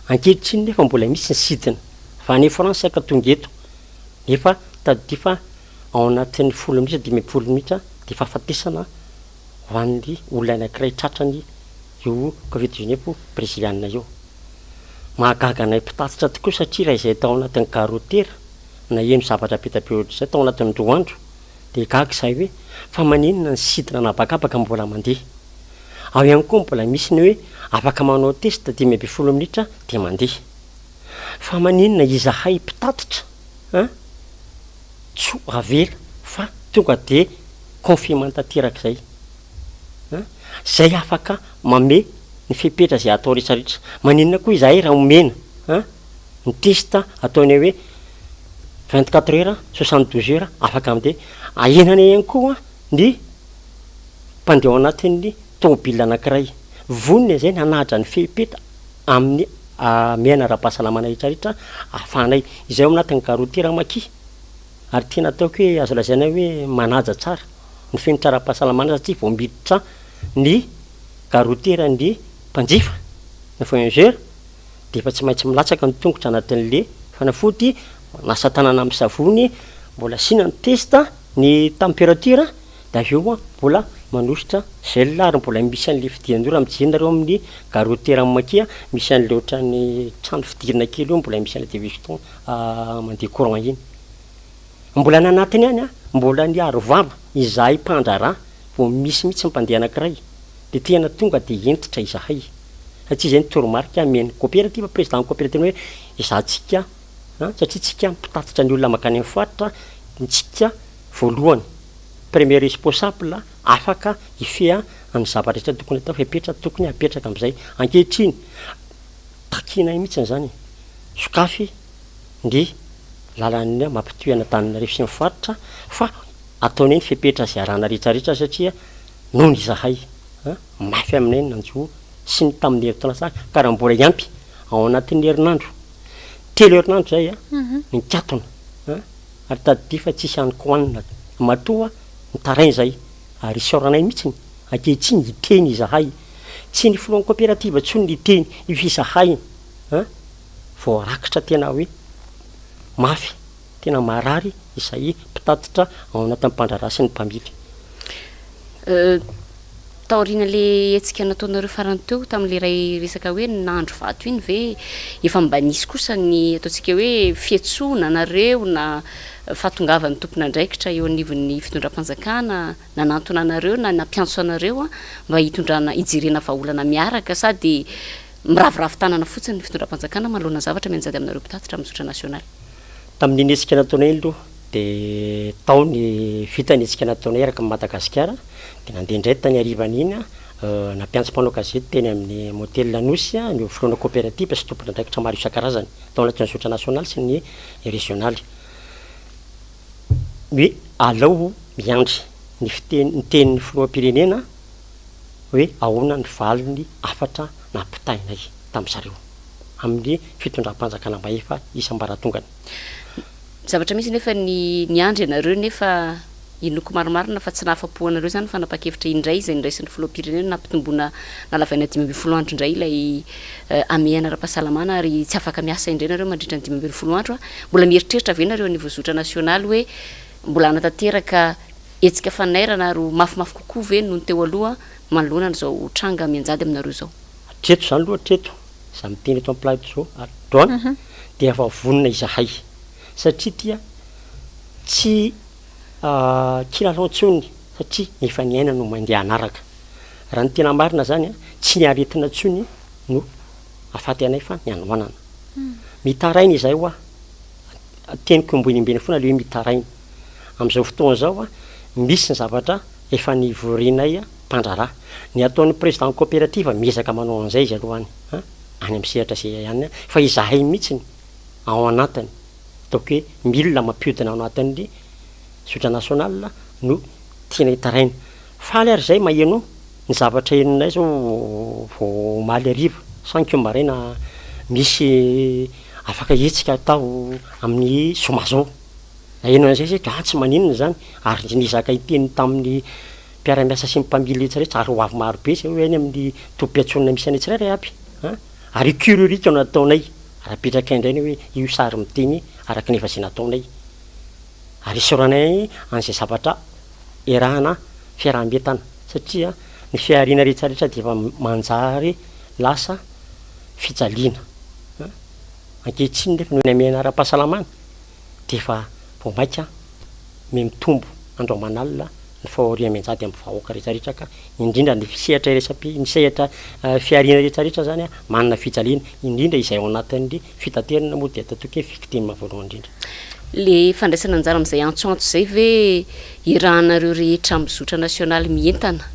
Ankehitriny nefa mbola misy ny sidina fa any France ka tonga eto Nefa tadidio fa ao anatin'ny folo minitra, 50 minitra dia fahafatesana ho an'ny olona anankiray tratrany io covid 19 breziliana io. Mahagaga anay mpitatitra tokoa satria raha izay tao anatin'ny gare routière naheno zavatra be dia be ohatr'izay tao anatin'ny roa andro dia gaga izahay hoe fa maninona ny sidina an'habakabaka mbola mandeha. Ao ihany koa mbola misy ny hoe afaka manao test 15 minitra dia mandeha. Fa maninona izahay mpitatitra an tsy ho avela fa tonga de confinement tanteraka zay an, zay afaka mame ny fepetra zay atao rehetra rehetra, maninona koa izahay raha omena an ny test ataonay hoe 24 heures, 72 heures afaka mandeha, ahenana ihany koa ny mpandeha ao anatin'ny tômôbila anakiray, vonona izay ny hanaja ny fepetra amin'ny hamehana ara-pahasalamana rehetrarehetra ahafahanay izay ao anatin'ny gare routière Maki ary tena ataoko hoe azo lazaina hoe manaja tsara ny fenitra ara-pahasalamana satria vao miditra ny gare routière ny mpanjifa, ny voyageur dia efa tsy maintsy milatsaka ny tongotra anatin'le fanafody, manasa tanana amin'ny savony, mbola asiana ny test ny température. Dia avy eo mbola manosotra gel ary mbola misy an'ilay fidiran-dora mijery nareo amin'ny gare routière amin'ny Maki misy an'ilay ohatran'ny trano fidirana kely eo mbola misy an'ilay diviston mandeha courant iny. Mbola any anatiny any mbola ny aro vava izahay mpandraharaha vao misy mihitsy ny mpandeha anankiray dia tena tonga dia hentitra izahay satria izay ny toromarika amen'ny coopérative, président coopérative hoe izahantsika satria tsika mpitatitra ny olona mankany amin'ny faritra, ny tsika voalohany, premier responsable afaka hifehy ny zavatra rehetra tokony atao, fepetra tokony hapetraka amin'izay. Ankehitriny, takianay mihitsy izany, sokafy ny lalan'ny mampitohy an'Antananarivo sy ny faritra fa ataonay ny fepetra izay arahana rehetra rehetra satria noana izahay, mafy aminay ny nanjo sy ny tamin'ny herintaona lasa ka raha mbola hiampy ao anatin'ny herinandro, telo herinandro izay nikatona. Ary tadidio fa tsisy hanin-kohanina matoa mitaraina izahay ary isaoranay mihitsiny ankehitriny hiteny izahay tsy ny filohan'ny coopérative intsony ny hiteny fa izahay an voarakitra tena hoe mafy tena marary izay mpitatitra ao anatin'ny mpandraharaha sy ny mpamily. Taorian'ilay hetsika nataonareo farany teo tamin'ilay iray resaka hoe nahandro vato iny ve efa mba nisy kosa ny ataontsika hoe fiantsoana anareo na fahatongavan'ny tompon'andraikitra eo anivon'ny fitondram-panjakana nanantona anareo na nampiantso anareo mba hitondrana hijerena vahaolana miaraka sa dia miraviravy tanana fotsiny ny fitondram-panjakana manoloana ny zavatra mianjady aminareo mpitatitra amin'ny zotra nasionaly? Tamin'iny hetsika nataonay iny aloha dia tao ny vita ny hetsika nataonay eraky ny Madagasikara dia nandeha indray tany harivan'iny nampiantso mpanao gazety teny amin'ny motel Anosy ny filohana coopérative sy tompon'andraikitra maro isan-karazany tao anatin'ny zotra nasionaly sy ny rezionaly hoe alao miandry ny fiteny ny tenin'ny filoham-pirenena hoe ahoana ny valin'ny hafatra nampitainay tamin'ny zareo. amin'ny fitondram-panjakana mahefa isam-baratongany. Ny zavatra misy nefa ny niandry ianareo nefa inoako marimarina fa tsy nahafa-po anareo izany ny fanapahan-kevitra indray izay noraisin'ny filoham-pirenena nampitomboana nalavaina 15 andro indray ilay hamehana ara-pahasalamana ary tsy afaka miasa indray nareo mandritra ny 15 andro. Mbola mieritreritra ve nareo anivon'ny zotra nasionaly hoe mbola hanatanteraka hetsika fanairana ary ho mafimafy kokoa ve noho ny teo aloha manoloana an'izao tranga mianjady aminareo izao? Hatreto izany aloha hatreto Za miteny eto am plateau androany dia efa vonona izahay satria tia tsy kilalao intsony satria efa ny aina no mandeha hanaraka. Raha ny tena marina zany a, tsy ny aretina intsony no ahafaty anay fa ny hanoanana. Mitaraina izahay hoa, teniko ambony ambiny foana le hoe mitaraina. Am'zao fotoana zao a, misy ny zavatra efa nivorianay mpandraharaha. Ny ataon'ny président coopérative miezaka manao an'izay izy aloha any an, any amin'ny sehatra izay any an, fa izahay mihitsy ao anatiny, ataoko hoe milina mampiodina ao anatin'ny zotra national no tiana hitaraina. Faly ary izay maheno ny zavatra henonay izao vao omaly hariva, saingy maraina misy afaka hetsika atao amin'ny zoma izao. Naheno an'izay izy hoe ah tsy maninona izany, ary niezaka hiteny tamin'ny mpiara-miasa sy ny mpamily rehetra rehetra ary ho avy maro be izay hoe any amin'ny tobim-piantsonana misy anay tsirairay aby an! Ary io kiririka no nataonay, ary apetrakay indray ny hoe io sary miteny araka ny efa izay nataonay. Ary isaoranay an'izay zavatra iarahana fiaraha-mientana satria ny fihariana rehetra rehetra dia efa manjary lasa fijaliana an! Ankehitriny nefa noho ny hamehana ara-pahasalamana dia efa vao mainka mihamitombo andro aman'alina ny fahoriana mianjady amin'ny vahoaka rehetra rehetra ka indrindra ny sehatra iraisam-pi ny sehatra fihariana rehetra rehetra zany manana fijaliana indrindra izay ao anatin'ny fitaterana moa dia ataontsika hoe victime voalohany indrindra. Le fandraisana anjara amin'izay antsoantso izay ve iarahanareo rehetra amin'ny zotra nasionaly mientana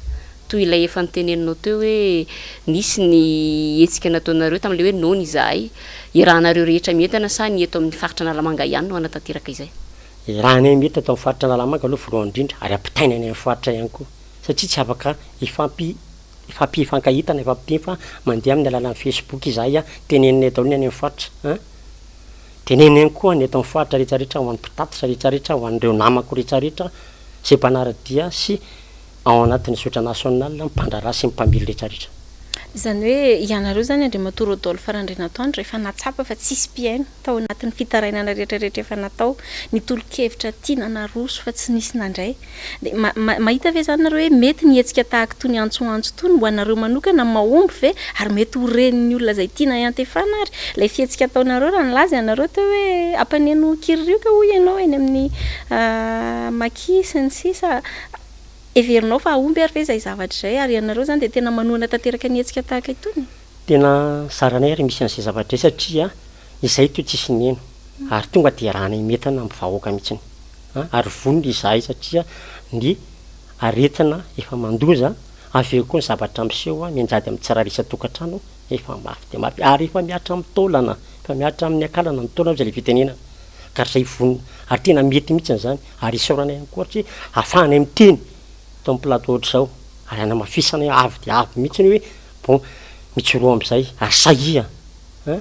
Toy ilay efa noteneninao teo hoe nisy ny hetsika nataonareo tamin'ilay hoe noana izahay. Iarahanareo rehetra mientana sa ny eto amin'ny faritra Analamanga ihany no hanatanteraka izay? Iarahanay mientana eto amin'ny faritra Analamanga aloha voalohany indrindra ary ampitaina any amin'ny faritra ihany koa satria tsy afaka hifampi hifampifankahita na hifampiteny fa mandeha amin'ny alalan'ny facebook izahay an, teneninay daholo ny any amin'ny faritra an, tenenina ihany koa ny eto amin'ny faritra rehetra rehetra ho an'ny mpitatitra rehetra rehetra, ho an'ireo namako rehetra rehetra izay mpanara-dia sy ao anatin'ny zotra national ny mpandraharaha sy ny mpamily rehetra rehetra. Izany hoe ianareo izany Andriamatoa Rodolphe Randrianatoandro rehefa nahatsapa fa tsisy mpihaino tao anatin'ny fitarainana rehetra rehetra efa natao, ny tolo-kevitra tiana naroso fa tsy nisy nandray. Dia mahita ve izany nareo hoe mety ny hetsika tahaka itony antsoantso itony ho anareo manokana mahomby ve ary mety ho ren'ny olona izay tiana hiantefana ary ilay fihetsika ataonareo raha nilaza ianareo teo hoe ampaneno kiririoka hoy ianao eny amin'ny Maki sy ny sisa Heverinao fa hahomby ary ve izay zavatra izay ary ianareo izany dia tena manohana tanteraka ny hetsika tahaka itony? Tena zaranay ary misy an'izay zavatra izay satria izay toa tsisy niheno ary tonga dia iarahanay mientana amin'ny vahoaka mihitsiny an, ary vonona izahay satria ny aretina efa mandoza avy eo koa ny zavatra miseho mianjady amin'ny tsirairay isan-tokantrano efa mafy dia mafy ary efa mihatra amin'ny taolana, efa mihatra amin'ny akalana ny taolana hoy izay ilay fitenenana ka ry zay vonona ary tena mety mihitsiny izany ary isaorana ihany koa satria ahafahanay miteny eto amin'ny plateau ohatr'izao ary hanamafisanay avo dia avo mihitsiny hoe bon mijoroa amin'izay ary sahia an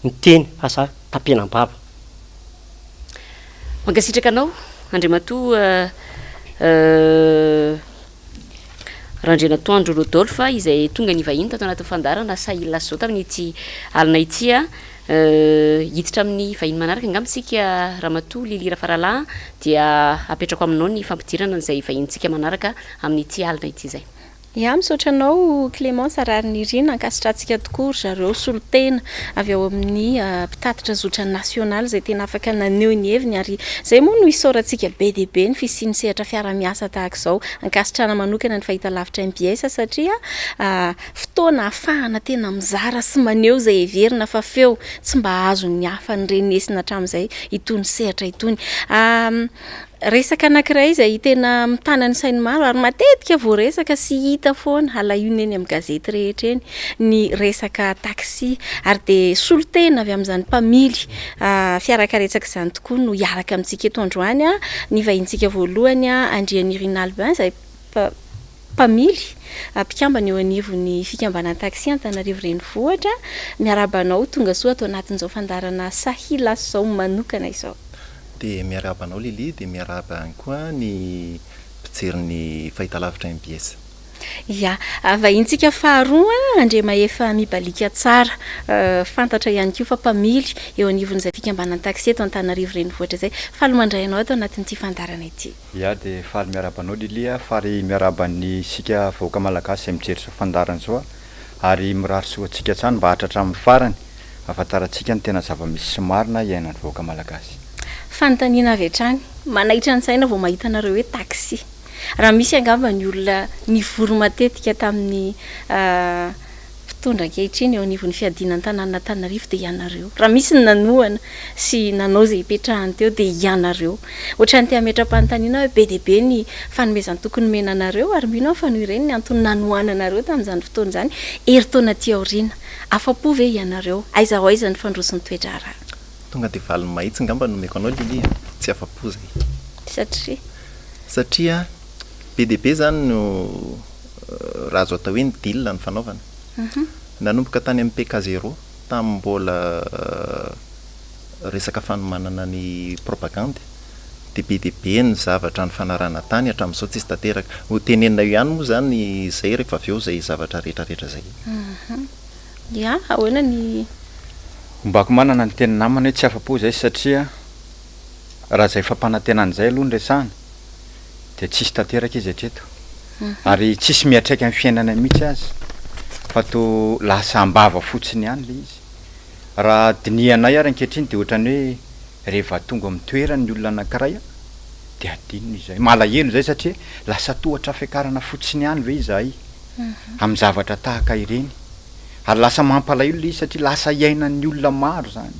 miteny fa aza tapenam-bava. Mankasitraka anao Andriamatoa Randrianatoandro Rodolphe izay tonga nivahiny tato anatin'ny fandaharana Sahila Zao tamin'ity alina ity. Hiditra amin'ny vahiny manaraka angamba isika Ramatoa Lily Rafaralahy dia apetrako aminao ny fampidirana an'izay vahinintsika manaraka amin'ity alina ity izay. Ya, misaotra anao Clémence Raharinirina, ankasitrahantsika tokoa ry zareo solontena avy ao amin'ny mpitatitra zotra nasionaly izay tena afaka naneho ny heviny ary izay moa no isaorantsika be dia be ny fisian'ny sehatra fiaraha-miasa tahaka izao. Ankasitrahana manokana ny fahitalavitra mbs satria fotoana ahafahana tena mizara sy maneho izay heverina fa feo tsy mba azon'ny hafa norenesina hatramin'izay itony sehatra itony. Resaka anankiray izay tena mitana ny sain'ny maro ary matetika voaresaka sy hita foana à la une eny amin'ny gazety rehetra eny ny resaka taxi ary dia solontena avy amin'izany mpamily fiarakaretsaka izany tokoa no hiaraka amintsika eto androany. Ny vahintsika voalohany Andrianirina Albin izay mpamily mpikambana eo anivon'ny fikambanan'ny taxi Antananarivo Renivohitra. Miarahaba anao tonga soa ato anatin'izao fandaharana Sahilaso izao manokana izao. Dia miarahaba anao Lily, dia miarahaba ihany koa ny mpijery ny fahitalavitra mbs. Ya, vahintsika faharoa Andriamahefa Mibaliaka Tsara, fantatra ihany koa fa mpamily eo anivon'izay fikambanan'ny taxi eto Antananarivo Renivohitra izay. Faly mandray anao ato anatin'ity fandaharana ity. Ya, dia faly miarahaba anao Lily a, faly miarahaba ny isika vahoaka malagasy izay mijery izao fandaharana izao a, ary mirary soa antsika hatrany mba hahatratra amin'ny farany. Ahafantarantsika ny tena zava-misy sy marina iainan'ny vahoaka malagasy. Fanontaniana avy hatrany, manaitra ny saina vao mahita anareo hoe taxi. Raha misy angamba ny olona nivory matetika tamin'ny mpitondra ankehitriny eo anivon'ny fiadiana ny tanànan'Antananarivo dia ianareo. Raha misy ny nanohana sy nanao izay hipetrahany teo dia ianareo. Ohatran'ny te hametra-panontaniana aho hoe be dia be ny fanomezan-toky nomena anareo ary mino aho fa noho ireny ny antony nanohananareo tamin'izany fotoana izany herintaona aty aoriana. Afa-po ve ianareo? Aiza ho aiza ny fandroson'ny toe-draharaha? Tonga dia valiny mahitsy ngamba no omeko anao Lily a! Tsy afa-po zay. Satria? Satria be dia be zany no raha azo atao hoe ny deal nifanaovana. Nanomboka tany amin'ny PK zéro, tamin'ny mbola resaka fanomanana ny propagandy, dia be dia be ny zavatra nifanarahana tany hatramin'izao tsisy tanteraka. Ho tenenina eo ihany moa izany izay rehefa avy eo izay zavatra rehetra rehetra izay. Ya, ahoana ny. Ombako manana ny teny namana hoe tsy afa-po izay satria raha izay fampanantenana izay aloha no resahana dia tsisy tanteraka izy hatreto ary tsisy miantraika amin'ny fiainana mihitsy aza fa toa lasa am-bava fotsiny ihany ilay izy. Raha dinihanay ary ankehitriny dia ohatran'ny hoe Rehefa tonga amin'ny toerany ny olona anankiray dia adinony izay. Malahelo izay satria lasa tohatra fiakarana fotsiny ihany ve izahay amin'ny zavatra tahaka ireny. Ary lasa mampalahelo ilay izy satria lasa iainan'ny olona maro izany.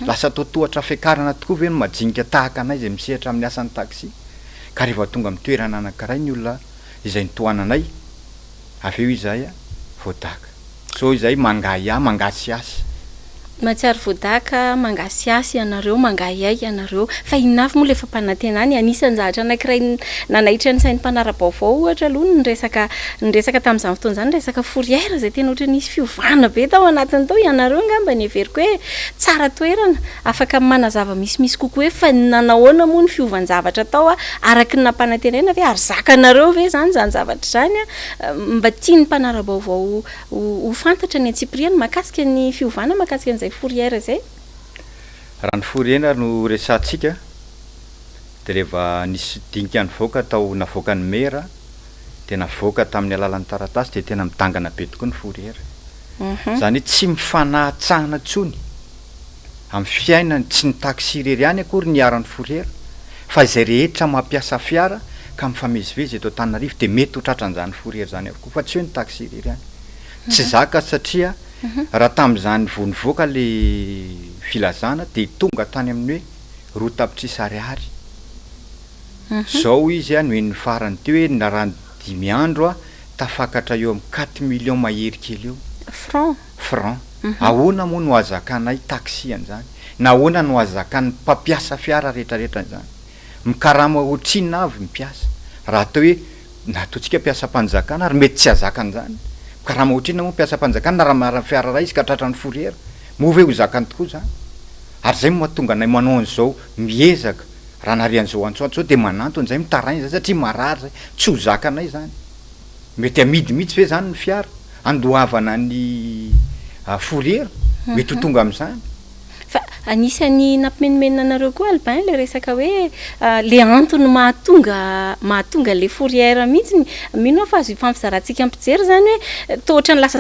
Lasa atao tohatra fiakarana tokoa ve ny majinika tahaka anay izay misehatra amin'ny asan'ny taxi. Ka rehefa tonga amin'ny toerana anankiray ny olona izay nitohananay, avy eo izahay voadaka. Zao izay mangahiahy, mangasihasy. Mahatsiaro voadaka, mangasihasy ianareo, mangahiahy ianareo. Fa inona avy moa ilay fampanantenana e? Anisan'ny zavatra anankiray nanaitra ny sain'ny mpanara-baovao ohatra aloha ny resaka ny resaka tamin'izany fotoana izany, ny resaka fourrière izay tena ohatran'ny nisy fiovana be tao anatiny tao. Ianareo angamba no heveriko hoe tsara toerana, afaka manazava misimisy kokoa hoe fa nanahoana moa ny fiovan-javatra tao araka ny nampanantenaina ve ary zakanareo ve izany izany zavatra izany? Mba tian'ny mpanara-baovao ho fantatra ny antsipiriany mahakasika ny fiovana mahakasika an'izay fourrière izay. Raha ny fourrière no resahantsika dia rehefa nisy dinika nivoaka tao navoakan'ny maire dia navoaka tamin'ny alalan'ny taratasy dia tena midangana be tokoa ny fourrière. Izany hoe tsy mifanahatsahana intsony. Amin'ny fiainany, tsy ny taxi irery ihany akory ny iharan'ny fourrière fa izay rehetra mampiasa fiara ka mifamezivezy eto Antananarivo dia mety ho tratran'izany fourrière izany avokoa fa tsy hoe ny taxi irery ihany. Tsy zaka satria raha tamin'izany vao nivoaka ilay filazana dia tonga tany amin'ny hoe 2 tapitrisa ariary. Izao izy no henon'ny farany teo hoe raha dimy andro tafakatra eo amin'ny quatre millions mahery kely eo. Francs. Franc. Ahoana moa no ahazakanay taxi an'izany? Na ahoana no ahazakan'ny mpampiasa fiara rehetrarehetra an'izany? Mikarama ohatrinona avy ny mpiasa? Raha atao hoe na ataontsika mpiasam-panjakana ary mety tsy hahazaka an'izany. Mikarama ohatrinona moa ny mpiasam-panjakana raha manana fiara iray izy ka tratran'ny fourrière? Moa ve ho zakany tokoa izany? Ary izay no mahatonga anay manao an'izao miezaka raha nahare an'izao antsoantso izao dia manantona izay mitaraina izay satria marary izay. Tsy ho zakanay izany. Mety amidy mihitsy ve izany ny fiara andoavana ny fourrière? Mety ho tonga amin'izany. Fa anisan'ny nampimenomenona anareo koa Albin le resaka hoe le antony mahatonga mahatonga le fourrière mihitsy, mino aho fa azo ifampizarantsika mpijery zany hoe toa ohatran'ny lasa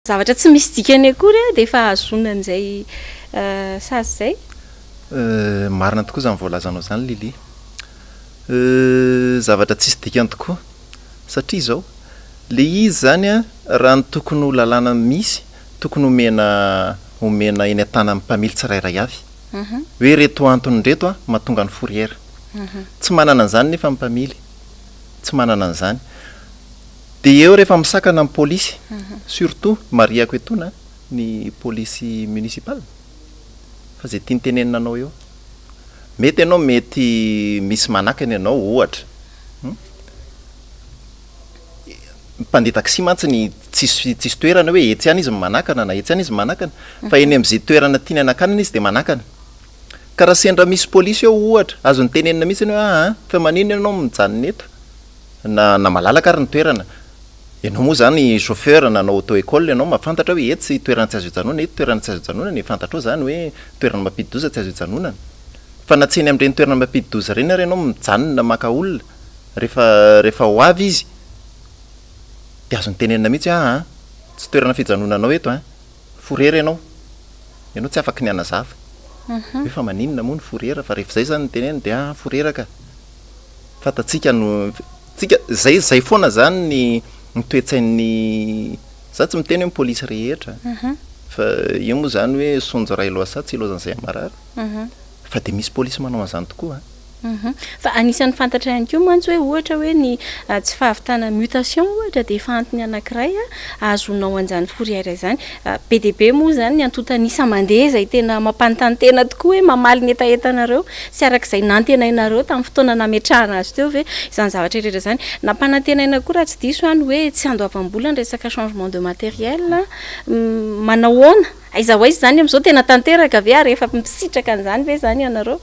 Zavatra tsy misy dikany akory dia efa ahazoana an'izay sazy izay. Marina tokoa izany voalazanao izany Lily. Zavatra tsisy dikany tokoa. Satria izao, le izy izany an, raha ny tokony ho lalàna misy, tokony omena omena eny an-tanan'ny mpamily tsirairay avy. Hoe ireto antony ireto an, mahatonga ny fourrière. Tsy manana an'izany nefa ny mpamily. Tsy manana an'izany. Dia eo rehefa misakana ny polisy, surtout marihako etoana ny polisy municipal fa izay tiany tenenina anao eo. Mety ianao mety misy manakana ianao ohatra, hum, mpandeha taxi mantsy ny tsisy tsisy toerana hoe etsy ihany izy no manakana na etsy ihany izy manakana fa eny amin'izay toerana tiany hanakanana izy dia manakana. Ka raha sendra misy polisy eo ohatra, azony tenenina mihitsy hoe aa fa maninona ianao mijanona eto? Na na malalaka ary ny toerana. Ianao moa izany chauffeur nanao auto école ianao mahafantatra hoe etsy toerana tsy azo ijanonana, eto toerana tsy azo ijanonana e, fantatrao izany hoe toerana mampidi-doza tsy azo ijanonana. Fa na tsy eny amin'ireny toerana mampidi-doza ireny ary ianao mijanona maka olona rehefa rehefa ho avy izy dia azony tenenina mihitsy hoe aa tsy toerana fijanonanao eto an, fourrière ianao, ianao tsy afaky ny hanazava hoe fa maninona moa ny fourrière fa rehefa izay izany no tenenina dia aa fourrière ka. Fantatsika no tsika zay zay foana zany ny ny toe-tsain'ny za tsy miteny hoe ny polisy rehetra fa io moa zany hoe sonjo ray lohasaha tsy ilaozan'izay marary fa dia misy polisy manao an'izany tokoa an. Fa anisan'ny fantatra ihany koa mantsy hoe ohatra hoe ny tsy fahavitana mutation ohatra dia efa antony anankiray ahazoanao an'izany fourrière izany. Be dia be moa izany ny antontan'isa mandeha izay tena mampanontany tena tokoa hoe mamaly ny hetahetanareo sy araka izay nantenainareo tamin'ny fotoana nametrahana azy teo ve izany zavatra rehetra izany. Nampanantenaina koa raha tsy diso aho ny hoe tsy handoavam-bola ny resaka changement de matériel. Manao ahoana? Aiza ho aiza izany amin'izao? Tena tanteraka ve ary efa misitraka an'izany ve izany ianareo?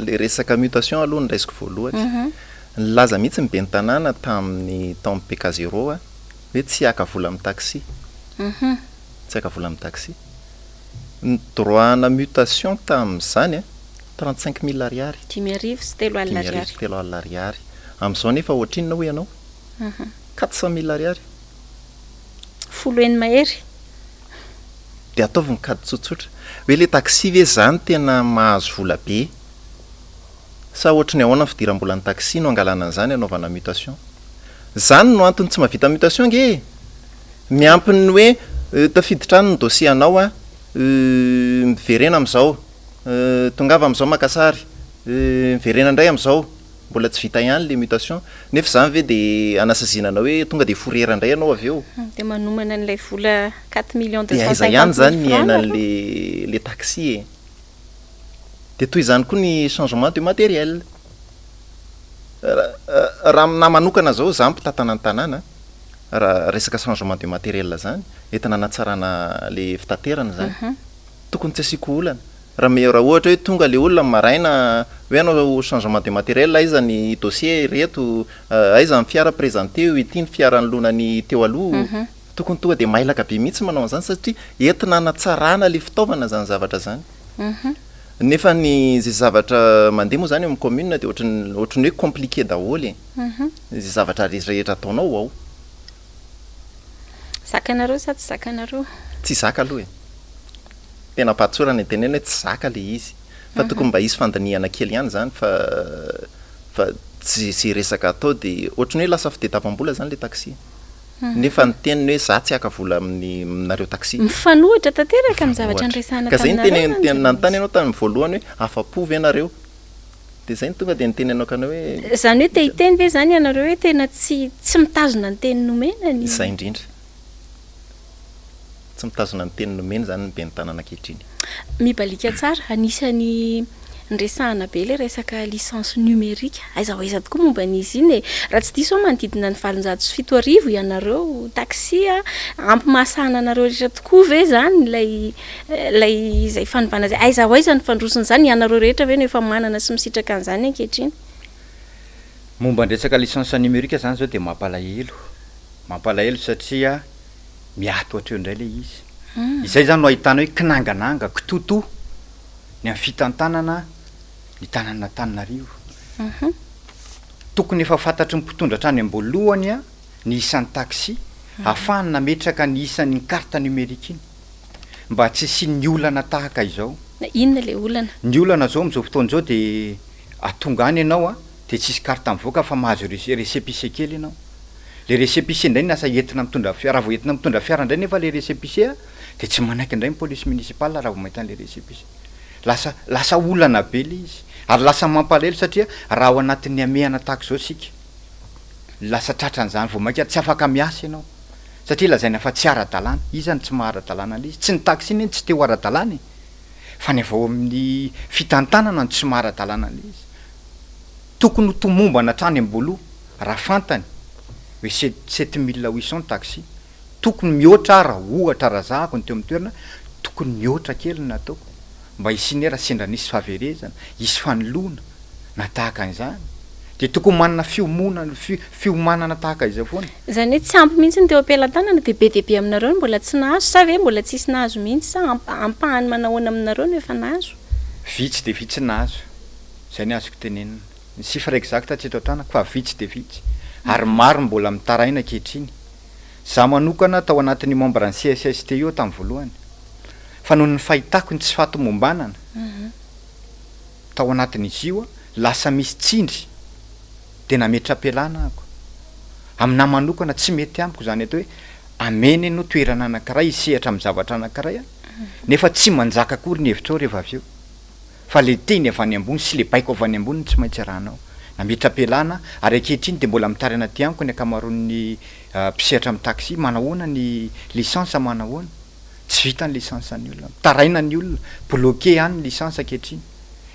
Ilay resaka mutation aloha no raisiko voalohany. Nilaza mihitsy ny ben'ny tanàna tamin'ny tao amin'ny PK zéro hoe tsy haka vola amin'ny taxi. Tsy haka vola amin'ny taxi. Ny droit ana mutation tamin'izany an, 35 mille ariary. 35 ariary. 35 ariary. Amin'izao nefa ohatrinona hoy ianao? 400 mille ariary. Folo heny mahery. Dia ataovy ny kajy tsotsotra. Hoe ilay taxi ve izany tena mahazo vola be? Sa ohatry ny ahoana ny fidiram-bolan'ny taxi no angalana an'izany hanaovana mutation? Zany no antony tsy mahavita mutation ange e! Miampy ny hoe tafiditra any ny dossier anao an, miverena amin'izao, tongava amin'izao maka sary, miverena indray amin'izao, mbola tsy vita ihany le mutation, nefa izany ve de anasaziana anao hoe tonga de fourrière indray ianao avy eo? Dia manomana an'ilay vola quatre millions deux Dia cent aiza ihany cinquante izany mille ny francs nareo? iainan'le le taxi e? Dia toy izany koa ny changement de matériel. Raha aminahy manokana izao, izaho mpitantana ny tanàna, raha resaka changement de matériel izany, entina hanatsarana ilay fitaterana izany, tokony tsy asiako olana. Raha me- raha ohatra hoe tonga ilay olona maraina hoe hanao changement de matériel, aiza ny dossier ireto, aiza ny fiara présenteo, ity ny fiara noloana ny teo aloha, Tokony tonga dia mailaka be mihitsy manao an'izany satria entina hanatsarana ilay fitaovana izany zavatra izany. Nefa ny izay zavatra mandeha moa izany eo amin'ny commune dia ohatran'ny ohatran'ny hoe compliqué daholo e. Izay zavatra rehetra ataonao ao. Zakanareo sa tsy zakanareo? Tsy zaka aloha e. Tena am-pahatsorana ny teneno hoe tsy zaka ilay izy. Fa tokony mba hisy fandinihana kely ihany izany fa fa tsy izay resaka atao dia ohatran'ny hoe lasa fitadiavam-bola izany ilay taxi. Nefa ny teniny hoe za tsy haka vola amin'ny nareo taxi. Mifanohitra tanteraka amin'ny zavatra niresahana Ka zay ny taminareo teny zany nanontany zava-misy. ianao tamin'ny voalohany hoe afa-po ve nareo? Dia zay no tonga dia niteny anao kanao hoe. Izany hoe te hiteny ve izany ianareo hoe tena tsy tsy mitazona ny teny nomena ny. Izay indrindra. Tsy mitazona ny teny nomena izany ny ben'ny tanàna ankehitriny. Mibaliaka tsara, anisan'ny niresahana be ilay resaka licence numérique, aiza ho aiza tokoa momba an'izy iny e! Raha tsy diso aho manodidina ny 1800 ianareo taxi a, ampy mahasahana anareo rehetra tokoa ve izany ilay ilay izay fanovana izay? Aiza ho aiza ny fandroson'izany? Ianareo rehetra ve no efa manana sy misitraka an'izany ankehitriny? Momba ny resaka licence numérique izany izao dia mampalahelo, mampalahelo satria miato hatreo indray ilay izy. Izay izany no ahitana hoe kinangananga, kitotoa ny amin'ny fitantanana ny tanànan'Antananarivo. Tokony efa fantatry ny mpitondra hatrany am-boalohany ny isan'ny taxi. Ahafahany nametraka ny isan'iny carte numérique iny mba tsy hisian'ny olana tahaka izao. Inona ilay olana? Ny olana izao amin'izao fotoana izao dia tonga any ianao a, dia tsisy carte mivoaka fa mahazo récépissé kely ianao. Ilay récépissé indray no lasa entina mitondra fiara, raha vao entina mitondra fiara indray nefa ilay récépissé a, dia tsy manaiky indray ny police municipale raha vao mahita an'ilay récépissé. Lasa lasa olana be ilay izy ary lasa mampalahelo satria raha ao anatin'ny hamehana tahaka izao isika, lasa tratran'izany vao mainka tsy afaka miasa ianao satria lazaina fa tsy ara-dalàna, iza no tsy maha ara-dalàna an'ilay izy? Tsy ny taxi anie no tsy te ho ara-dalàna e! Fa ny avy ao amin'ny fitantanana no tsy maha ara-dalàna an'ilay izy. Tokony ho tomombana hatrany am-boaloha raha fantany hoe 7800 ny taxi, Tokony mihoatra ara ohatra raha zahako ny teo amin'ny toerana, tokony mihoatra kely ny nataoko mba hisian'ny raha sendra nisy fahaverezana, hisy fanoloana na tahaka an'izany dia tokony manana fiomonana, fiomanana tahaka izay foana. Izany hoe tsy ampy mihitsy ny teo am-pelatanana dia be dia be aminareo no mbola tsy nahazo sa ve mbola tsisy nahazo mihitsy sa ampahany manahoana aminareo no efa nahazo? Vitsy dia vitsy nahazo, izay ny azoko tenenina. Ny chiffre exact tsy eto an-tanako fa vitsy dia vitsy ary maro ny mbola mitaraina ankehitriny. Za manokana tao anatin'io membre ny CSST io aho tamin'ny voalohany fa noho ny fahitako ny tsy fahatomombanana tao anatin'izy io lasa misy tsindry dia nametra-pialana ahako. Aminahy manokana tsy mety amiko izany atao hoe amena ianao toerana anankiray hisehatra amin'ny zavatra anankiray nefa tsy manjaka akory ny hevitrao rehefa avy eo. fa le teny avy any ambony sy le baiko avy any ambony no tsy maintsy arahanao. Nametra-pialana ary ankehitriny dia mbola mitaraina aty amiko ny ankamaroan'ny mpisehatra amin'ny taxi, manahoana ny licence manahoana? Tsy vita ny licence an'ny olona, mitaraina ny olona, bloqué any ny licence ankehitriny,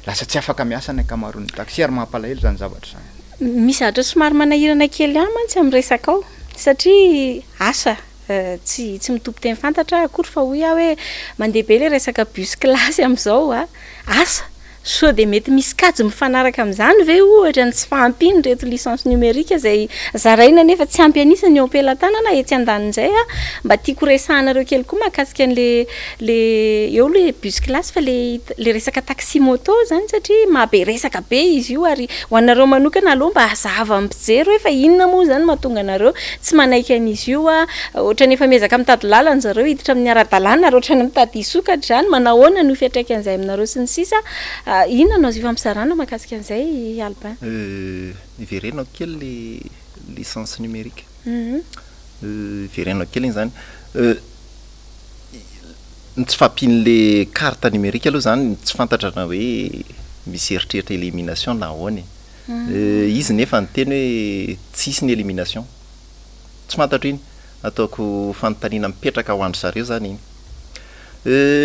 lasa tsy afaka miasa ny ankamaroan'ny taxi ary mampalahelo izany zavatra izany. Misy zavatra somary manahirana kely ahy mantsy amin'ny resakao satria asa Tsy tsy mitompo teny fantatra aho akory fa hoy aho hoe mandeha be ilay resaka bus classe amin'izao a! Asa sao dia mety misy kajy mifanaraka amin'izany ve ohatra ny tsy fahampian'ireto licence numérique izay zaraina nefa tsy ampy an'isa ny eo am-pelatanana etsy andanin'izay a! Mba tiako resahanareo kely koa mahakasika an'le le eo le bus classe fa le le resaka taxi moto zany satria maha be resaka be izy io ary ho anareo manokana aleo mba hazava amin'ny mpijery hoe fa inona moa izany mahatonga anareo tsy manaiky an'izy io a, ohatran'ny efa miezaka mitady lalana zareo hiditra amin'ny ara-dalàna ary ohatran'ny mitady hisokatra izany, manahoana no fiantraikan'izay aminareo sy ny sisa, inona no azo ifampizarana mahakasika an'izay Albin? Ivereno kely le licence numérique, ivereno kely iny zany, ny tsy fahampian'le carte numérique aloha zany tsy fantatra na hoe misy eritreritra élimination na ahoana e. Izy nefa niteny hoe tsy hisy ny élimination. Tsy fantatro iny. Ataoko fanontaniana mipetraka ho an-dry zareo zany iny.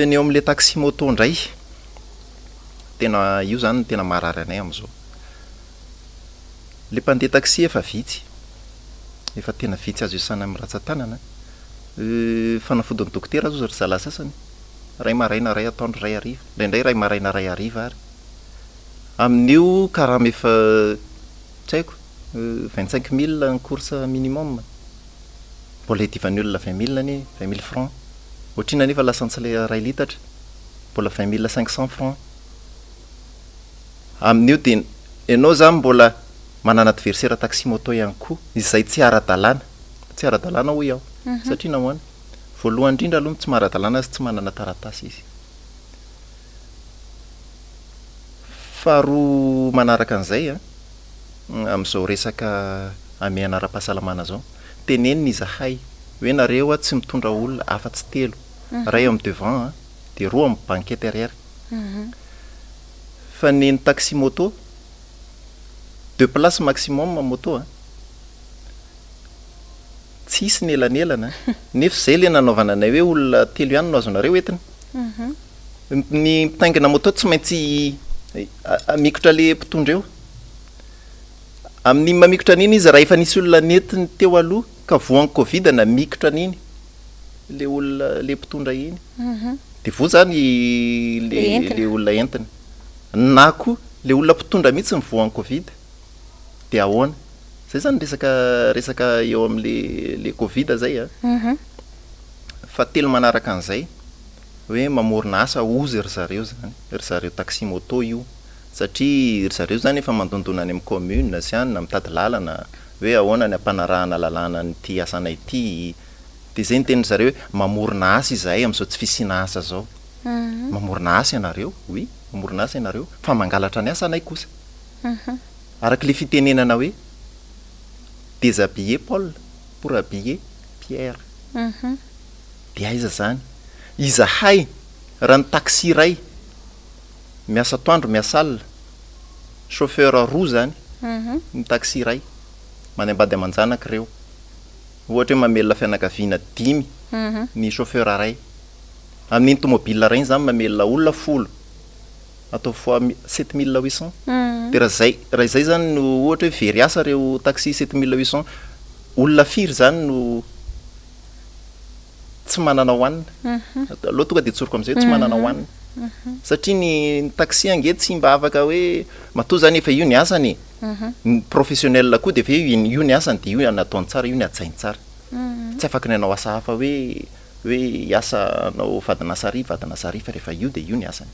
Ny eo amin'ilay taxi moto indray, tena io zany no tena maharary anay amin'izao. Ilay mpandeha taxi efa vitsy, efa tena vitsy azo isaina amin'ny rantsan-tanana. Fanafodin'ny dokotera aza hozy ry zalahy sasany, iray maraina, iray atoandro, iray hariva, indraindray iray maraina, iray hariva ary. Amin'io karama efa tsy haiko, 25 mille ny course minimum, mbola iadivan'ny olona 20 mille anie, 20 mille francs, ohatrinona anefa lasantsy ilay iray litatra, mbola 20 mille 500 francs. Amin'io dia ianao izany mbola manana adversaire taxi moto ihany koa, izay tsy ara-dalàna, tsy ara-dalàna hoy aho, satria nahoana? Voalohany indrindra aloha tsy maha-ara-dalàna azy tsy manana taratasy izy. Faharoa manaraka an'izay an, amin'izao resaka hamehana ara-pahasalamana izao, tenenina izahay hoe nareo an tsy mitondra olona afa-tsy telo, iray eo amin'ny devant an, dia roa amin'ny banquette arrière. Fa ny ny taxi moto, deux places maximum moto an. Tsy hisy ny elanelana an! Nefa izay ilay nanaovana anay hoe olona telo ihany no azonareo entina. Ny mpitaingina moto tsy maintsy hamikotra ilay mpitondra eo. Amin'iny mamikotra an'iny izy, raha efa nisy olona nentiny teo aloha ka voan'ny covid namikotra an'iny ilay olona ilay mpitondra iny, dia voa izany ilay ilay olona entiny. Na koa ilay olona mpitondra mihitsy no voan'ny covid. Dia ahoana? Zay zany resaka resaka eo amle le covid zay a. Fahatelo manaraka an'izay hoe mamorona asa hozy ry zareo zany, ry zareo taxi moto io satria ry zareo zany efa mandondona any amin'ny commune sy any na mitady lalana. Hoe ahoana ny hampanarahana lalàna an'ity asanay ity. Dia izay no tenin-dry zareo hoe mamorona asa izahay amin'izao tsy fisiana asa izao. Mamorona asa ianareo? Oui, mamorona asa ianareo, fa mangalatra ny asanay kosa. Araka ilay fitenenana hoe déshabiller Paul pour habiller Pierre. Dia aiza izany? Izahay, raha ny taxi iray, miasa atoandro, miasa alina, chauffeur roa izany ny taxi iray, manambady aman-janaka ireo. Ohatra hoe mamelona fianakaviana dimy ny chauffeur iray. Amin'iny tomobile iray iny izany mamelona olona folo, atao fois 7800. Dia raha izay, raha izay izany no ohatra hoe very asa ireo taxi 7800, olona firy izany no tsy manana hohanina? Aleo tonga dia tsoriko amin'izay hoe tsy manana hohanina. Satria ny taxi ange tsy mba afaka hoe, matoa izany efa io ny asany e. Ny professionnel koa dia efa io io ny asany dia io ny ataony tsara, io ny hajainy tsara. Tsy afaka ny hanao asa hafa hoe hoe hiasa hanao vadin'asa ary vadin'asa ary fa rehefa io dia io ny asany.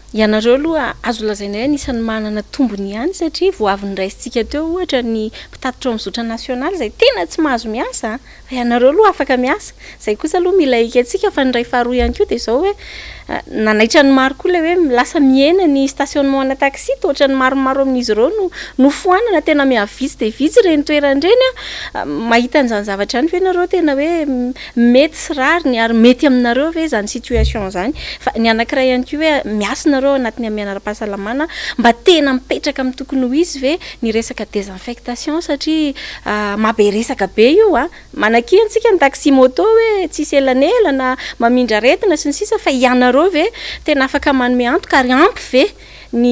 Ianareo aloha azo lazaina hoe anisan'ny manana tombony ihany satria vao avy noraisintsika teo ohatra ny mpitatitra ao amin'ny zotra nasionaly izay tena tsy mahazo miasa an! Fa ianareo aloha afaka miasa. Izay kosa aloha mila ekentsika fa ny iray faharoa ihany koa dia izao hoe nanaitra ny maro koa ilay hoe lasa mihena ny stationnement ana taxi toa ohatran'ny maromaro amin'izy ireo no nofoanana tena miha-vitsy dia vitsy ireny toerana ireny an! Mahita an'izany zavatra izany ve ianareo tena hoe mety sy rariny ary mety aminareo ve izany situation izany? Fa ny anankiray ihany koa hoe miasa nareo ao anatin'ny hamehana ara-pahasalamana mba tena mipetraka amin'ny tokony ho izy ve ny resaka désinfectation satria Maha be resaka be io a! Manakiana antsika ny taxi moto hoe tsisy elanelana, mamindra aretina sy ny sisa fa ianareo ve tena afaka manome antoka ary ampy ve ny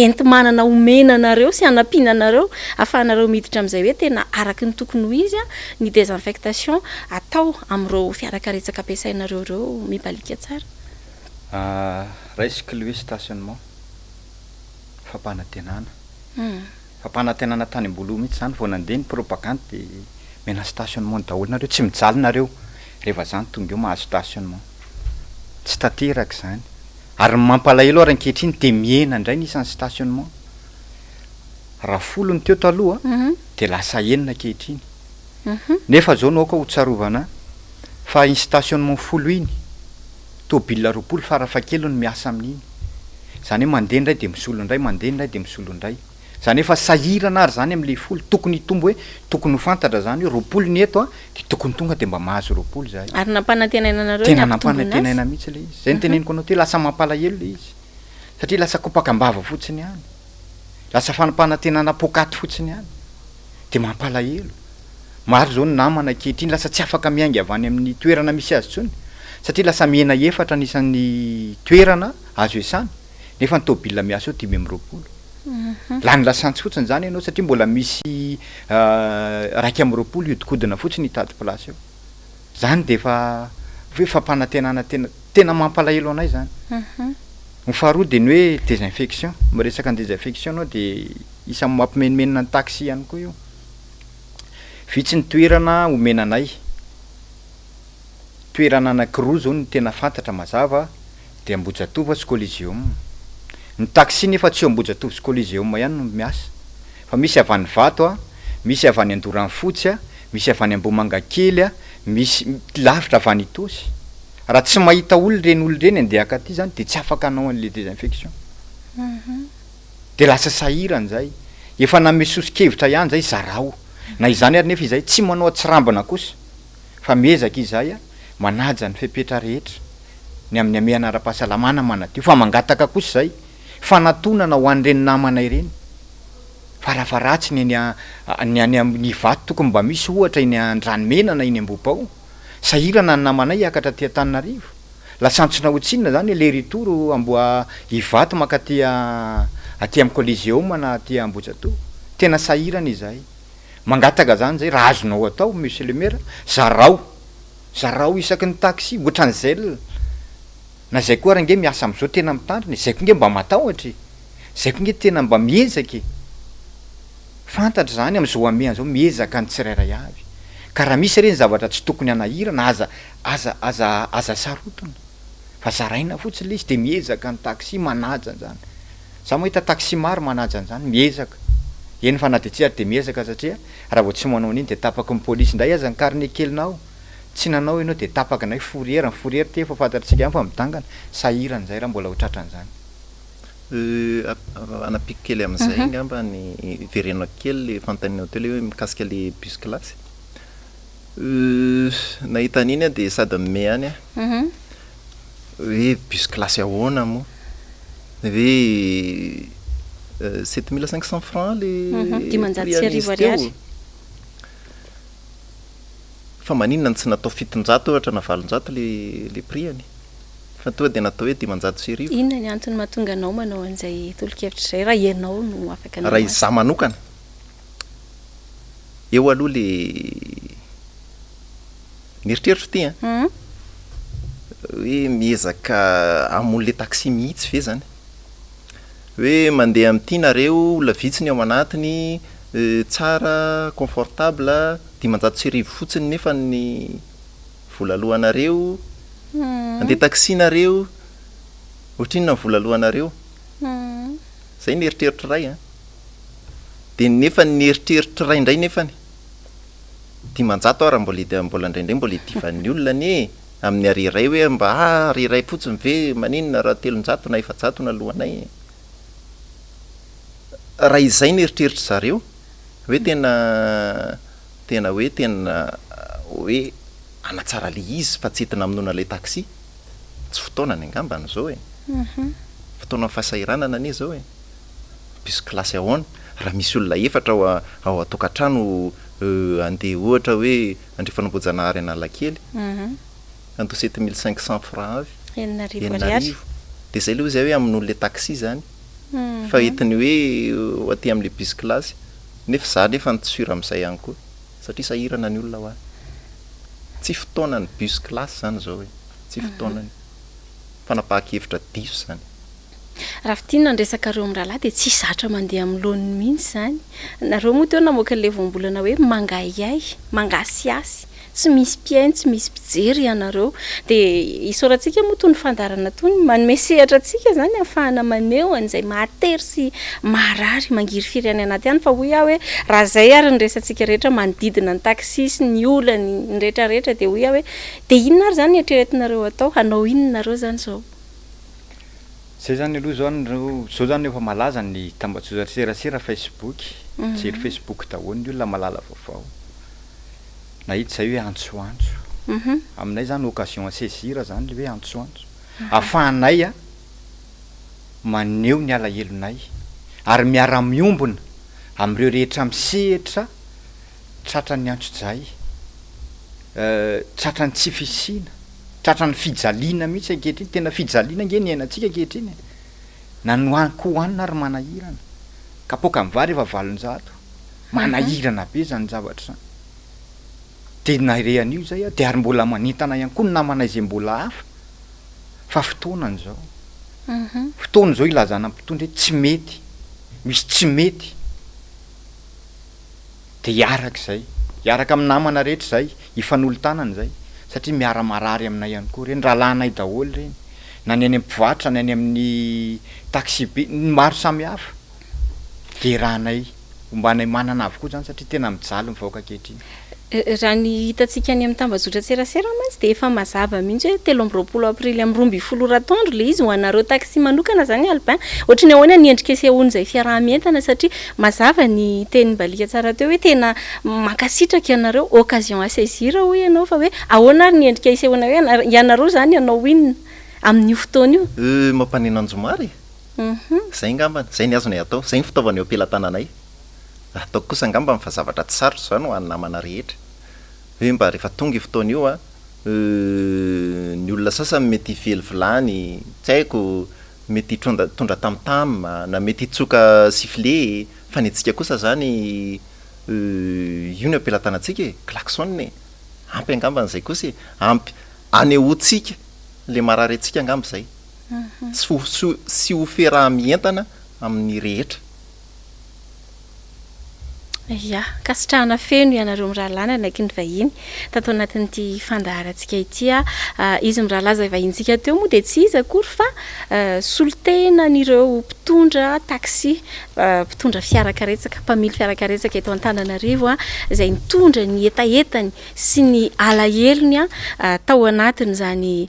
enti-manana omena anareo sy hanampiana anareo ahafahanareo miditra amin'izay hoe tena araka ny tokony ho izy ny désinfectation atao amin'ireo fiarakaretsaka ampiasainareo ireo mibaliaka tsara? Raisiko ilay hoe stationnement, fampanantenana. Fampanantenana tany am-boaloha mihitsy zany vao nandeha ny propagande de mena stationnement daholo nareo, tsy mijaly nareo rehefa zany tonga eo mahazo stationnement. Tsy tanteraka izany. Ary ny mampalahelo ary ankehitriny de mihena indray ny isan'ny stationnement. Raha folo ny teo taloha de lasa enina ankehitriny. Nefa zao no aoka ho tsarovana fa iny stationnement folo iny, tôbila 20 farafahakeliny no miasa amin'iny. Izany hoe mandeha indray dia misolo indray, mandeha indray dia misolo indray. Izany hoe efa sahirana ary izany amin'ilay folo, tokony hitombo hoe tokony ho fantatra izany hoe 20 ny eto an, dia tokony tonga dia mba mahazo 20 izahay. Ary nampanantenaina anareo ny Tena hampitomboana azy? nampanantenaina mihitsy ilay izy. Izay no teneniko anao teo, lasa mampalahelo ilay izy. Satria lasa kopaka am-bava fotsiny ihany. Lasa fampanantenana poakaty fotsiny ihany. Dia mampalahelo. Maro izao ny namana ankehitriny lasa tsy afaka miainga avy any amin'ny toerana misy azy intsony satria lasa mihena efatra ny isan'ny toerana azo iasana nefa ny tôbila miasa eo 25. Lany lasantsy fotsiny izany ianao satria mbola misy 21 hiodikodina fotsiny hitady place eo. Izany dia efa hoe fampanantenana tena tena mampalahelo anay izany. Ny faharoa dia ny hoe désinfection. Miresaka ny désinfection ianao dia isan'ny mampimenomenona ny taxi ihany koa io. Vitsy ny toerana omena anay. Toerana anankiroa izao no tena fantatra mazava dia Ambohijatovo sy Coliseum. Ny taxi nefa tsy eo Ambohijatovo sy Coliseum ihany no miasa fa misy avy any Ivato, misy avy any Andoranfotsy, misy avy any Ambohimangakely, misy lavitra avy any Itaosy. Raha tsy mahita olona ireny olona ireny andeha hankaty izany dia tsy afaka hanao an'ilay désinfection. Dia lasa sahirana izay. Efa nanome soso-kevitra ihany izay zarao. Na izany ary nefa izahay tsy manao atsirambina kosa fa miezaka izahay manaja ny fepetra rehetra ny amin'ny hamehana ara-pahasalamana manadio fa mangataka kosa izay fanatonana ho an'ireny namana ireny farafaharatsiny eny ny any amin'ny Ivato tokony mba misy ohatra eny Andranomena na eny Ambohibao. Sahirana ny namanay hiakatra aty Antananarivo. Lasa antsona ho tsinona zany aller retour amboa Ivato mankaty aty am Coliseum na aty Ambohijatovo. Tena sahirana izahay. Mangataka zany zay raha azonao atao monsieur le maire, zarao, zarao isaky ny taxi, ohatran'ny zel. Na zay koa ary ange miasa amzao tena mitandrina e, zay koa nge mba matahotra e, zay koa nge tena mba miezaka e. Fantatra izany amin'izao hamehana izao, miezaka ny tsirairay avy. Ka raha misy re ny zavatra tsy tokony hanahirana, aza, aza, aza, aza sarotiny. Fa zaraina fotsiny ilay izy, dia miezaka ny taxi manaja an'izany. Za mahita taxi maro manaja an'izany, miezaka. Eny fa na dia tsy ary dia miezaka satria raha vao tsy manao an'iny dia tapaky ny polisy indray aza ny carnet kelinao. Tsy nanao ianao dia tapaka indray fourrière, ny fourrière ity efa fantatsika ihany fa midangana, sahirana izay raha mbola ho tratran'izany. Hanampiako kely amin'izay angamba ny, hiverenako kely ilay fanontanianao teo ilay hoe mikasika ilay bus classe. Nahita an'iny aho dia sady mihomehy ihany aho. Hoe bus classe ahoana moa? Hoe 7500 francs ilay 1500 prix an'izy ariary. teo. Fa maninona no tsy natao 700 ohatra na 800 ilay prix-ny? Fa tonga dia natao hoe 1500. Inona ny antony mahatonga anao manao an'izay tolo-kevitra izay raha ianao no afaka nanao Raha azy? izaho manokana, eo aloha le ny eritreritro ity an, hoe miezaka hamono le taxi mihitsy ve zany? Hoe mandeha amin'ity nareo, olona vitsy ny ao anatiny, tsara, confortable, 1500 fotsiny nefa ny vola aloanareo, handeha taxi nareo, ohatrinona ny vola aloanareo? Zay ny eritreritro iray an. Dia nefa ny eritreritro iray indray nefany, 500 aho raha mbola id- mbola indraindray mbola idivan'ny olona anie e, amin'ny ariary iray hoe mba ah ariary iray fotsiny ve maninona raha 300 na 400 no aloanay e. Raha izay ny eritreritry zareo hoe tena tena hoe tena hoe hanatsara ilay izy fa tsy entina hamonoana ilay taxi, tsy fotoanany angambany izao e. Fotoanan'ny fahasahiranana anie izao e. Bus classe ahoana? Raha misy olona efatra ao ao an-tokantrano handeha ohatra hoe Andrefanambohijanahary Analakely, handoa 7500 francs avy, 6000 enina ariary. arivo. Dia izay aloha izay hoe hamonoana ilay taxi izany. Fa entiny hoe ho aty amin'ilay bus classe. Nefa izaho nefa tsy sûr amin'izay ihany koa. Satria sahirana ny olona hoa. Tsy fotoanan'ny bus classe izany izao e. Tsy fotoanany. Fanapahan-kevitra diso izany. Raha fintinina ny resakareo mirahalahy dia tsy zatra mandeha amin'ny laoniny mihitsy izany. Nareo moa teo namoaka an'ilay voambolana hoe mangahiahy, mangasiasy, tsy misy mpihaino, tsy misy mpijery ianareo. Dia isaorantsika moa itony fandaharana itony, manome sehatra antsika izany ahafahana maneho an'izay mahatery sy maharary, mangirifiry any anaty any. Fa hoy aho hoe raha izay ary ny resatsika rehetra manodidina ny taxi sy ny olany, ny rehetrarehetra dia hoy aho hoe dia inona ary izany no eritreretinareo atao? Hanao inona nareo izany izao? Zay zany aloha zao no zao zany efa malaza ny tambajotran-tserasera facebook, mijery facebook daholo ny olona mahalala vaovao. Nahita zay hoe antsoantso. Aminay zany occasion à saisir zany le hoe antsoantso. Ahafahanay a maneho ny alahelonay ary miara-miombona amin'ireo rehetra misehatra tratran'ny antsojay, tratran'ny tsy fisiana. Tratran'ny fijaliana mihitsy ankehitriny, tena fijaliana ange ny iainantsika ankehitriny e! Na ny hoan-ko hohanina ary manahirana, kapoakan'ny vary efa 800, manahirana be izany zavatra izany. Dia nahare an'io izay aho, dia ary mbola manentana ihany koa ny namanay izay mbola hafa, fa fotoanany izao, fotoana izao ilazana ny mpitondra hoe tsy mety, misy tsy mety. Dia hiaraka izay, hiaraka amin'ny namana rehetra izay, hifanolo-tanana izay, satria miara-marary aminay ihany koa ireny, rahalahinay daholo ireny, na ny any amin'ny mpivarotra, na ny any amin'ny taxi-be, ny maro samihafa, dia iarahanay, ombanay manana avokoa izany satria tena mijaly ny vahoaka ankehitriny. Raha ny hitantsika any amin'ny tambajotran-tserasera mantsy dia efa mazava mihitsy hoe 23 aprily amin'ny 12 ora atoandro ilay izy ho anareo taxi manokana izany Albin. Ohatry ny ahoana ny endrika isehoan'izay fiaraha-mientana satria mazava ny tenin'i Balika tsara teo hoe tena mankasitraka ianareo, occasion à saisir hoy ianao fa hoe ahoana ary ny endrika isehoana hoe ianareo izany hanao inona amin'io fotoana io? Euh mampaneno anjomara e! Izay angambany, izay ny azonay atao, izay ny fitaovana eo am-pelatananay. Ataoko kosa angambany fa zavatra tsy sarotra izany ho an'ny namana rehetra. Hoe mba rehefa tonga io fotoana io an, ny olona sasany mety hively vilany, tsy haiko, mety hitronda hitondra tam tam, na mety hitsoka sifflet, fa ny antsika kosa izany io no am-pelatanantsika e, klaxon e! Ampy angambany izay kosa e! Ampy anehoantsika ilay marary antsika angamba izay. Sy ho sy ho fiaraha-mientana amin'ny rehetra. Ya, ankasitrahana feno ianareo mirahalahy nanaiky ny vahiny tato anatin'ity fandaharantsika ity. Izy mirahalahy izay vahinintsika teo moa dia tsy iza akory fa solontenan'ireo mpitondra taxi. mpitondra fiarakaretsaka, mpamily fiarakaretsaka eto Antananarivo izay nitondra ny hetahetany sy ny alahelony tao anatin'izany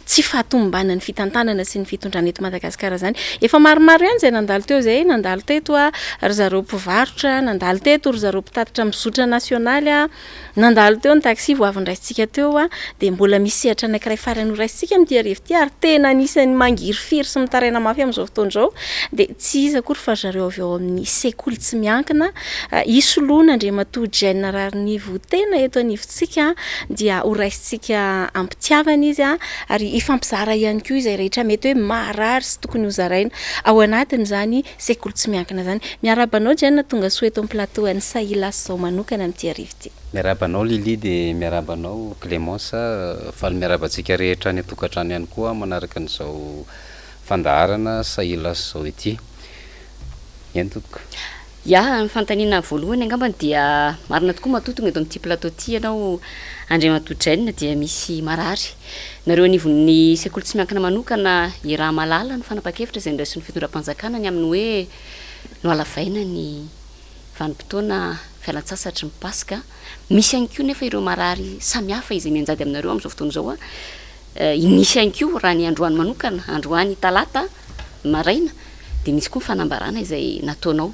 tsy fahatomombanan'ny fitantanana sy ny fitondrana eto Madagasikara izany. Efa maromaro ihany izay nandalo teo izay, nandalo teto ry zareo mpivarotra, nandalo teto ry zareo mpitatitra mizotra nasionaly, nandalo teo ny taxi vao avy noraisintsika teo, dia mbola misy sehatra anankiray farany horaisintsika amin'ity hariva ity ary tena anisan'ny mangirifiry sy mitaraina mafy amin'izao fotoana izao dia tsy iza akory fa ry zareo avy ao amin'ny sekoly tsy miankina Hisoloana Andriamatoa Jane Raharinivo tena eto anivontsika dia ho raisintsika am-pitiavana izy ary hifampizara ihany koa izay rehetra mety hoe maharary sy tokony hozaraina ao anatin'izany sekoly tsy miankina izany. Miarahaba anao Jane, tonga soa eto amin'ny plateau an'ny Sahilasy izao manokana amin'ity hariva ity. Miarahaba anao Lily dia miarahaba anao Clémence, faly miarahaba antsika rehetra any an-tokantrano ihany koa manaraka an'izao fandaharana Sahilasy izao ity. Eny tompoko. Ya, ny fanontaniana voalohany angambany dia marina tokoa matoa tonga eto amin'ity plateau ity ianao Andriamatoa Jane dia misy marary. Nareo anivon'ny sekoly tsy miankina manokana iaraha-mahalala ny fanapahan-kevitra izay noraisin'ny fitondram-panjakana ny amin'ny hoe nohalavaina ny vanim-potoana fialan-tsasatry ny Paska. Misy ihany koa nefa ireo marary samihafa izay mianjady aminareo amin'izao fotoana izao. Nisy ihany koa raha ny androany manokana, androany talata maraina dia nisy koa ny fanambarana izay nataonao.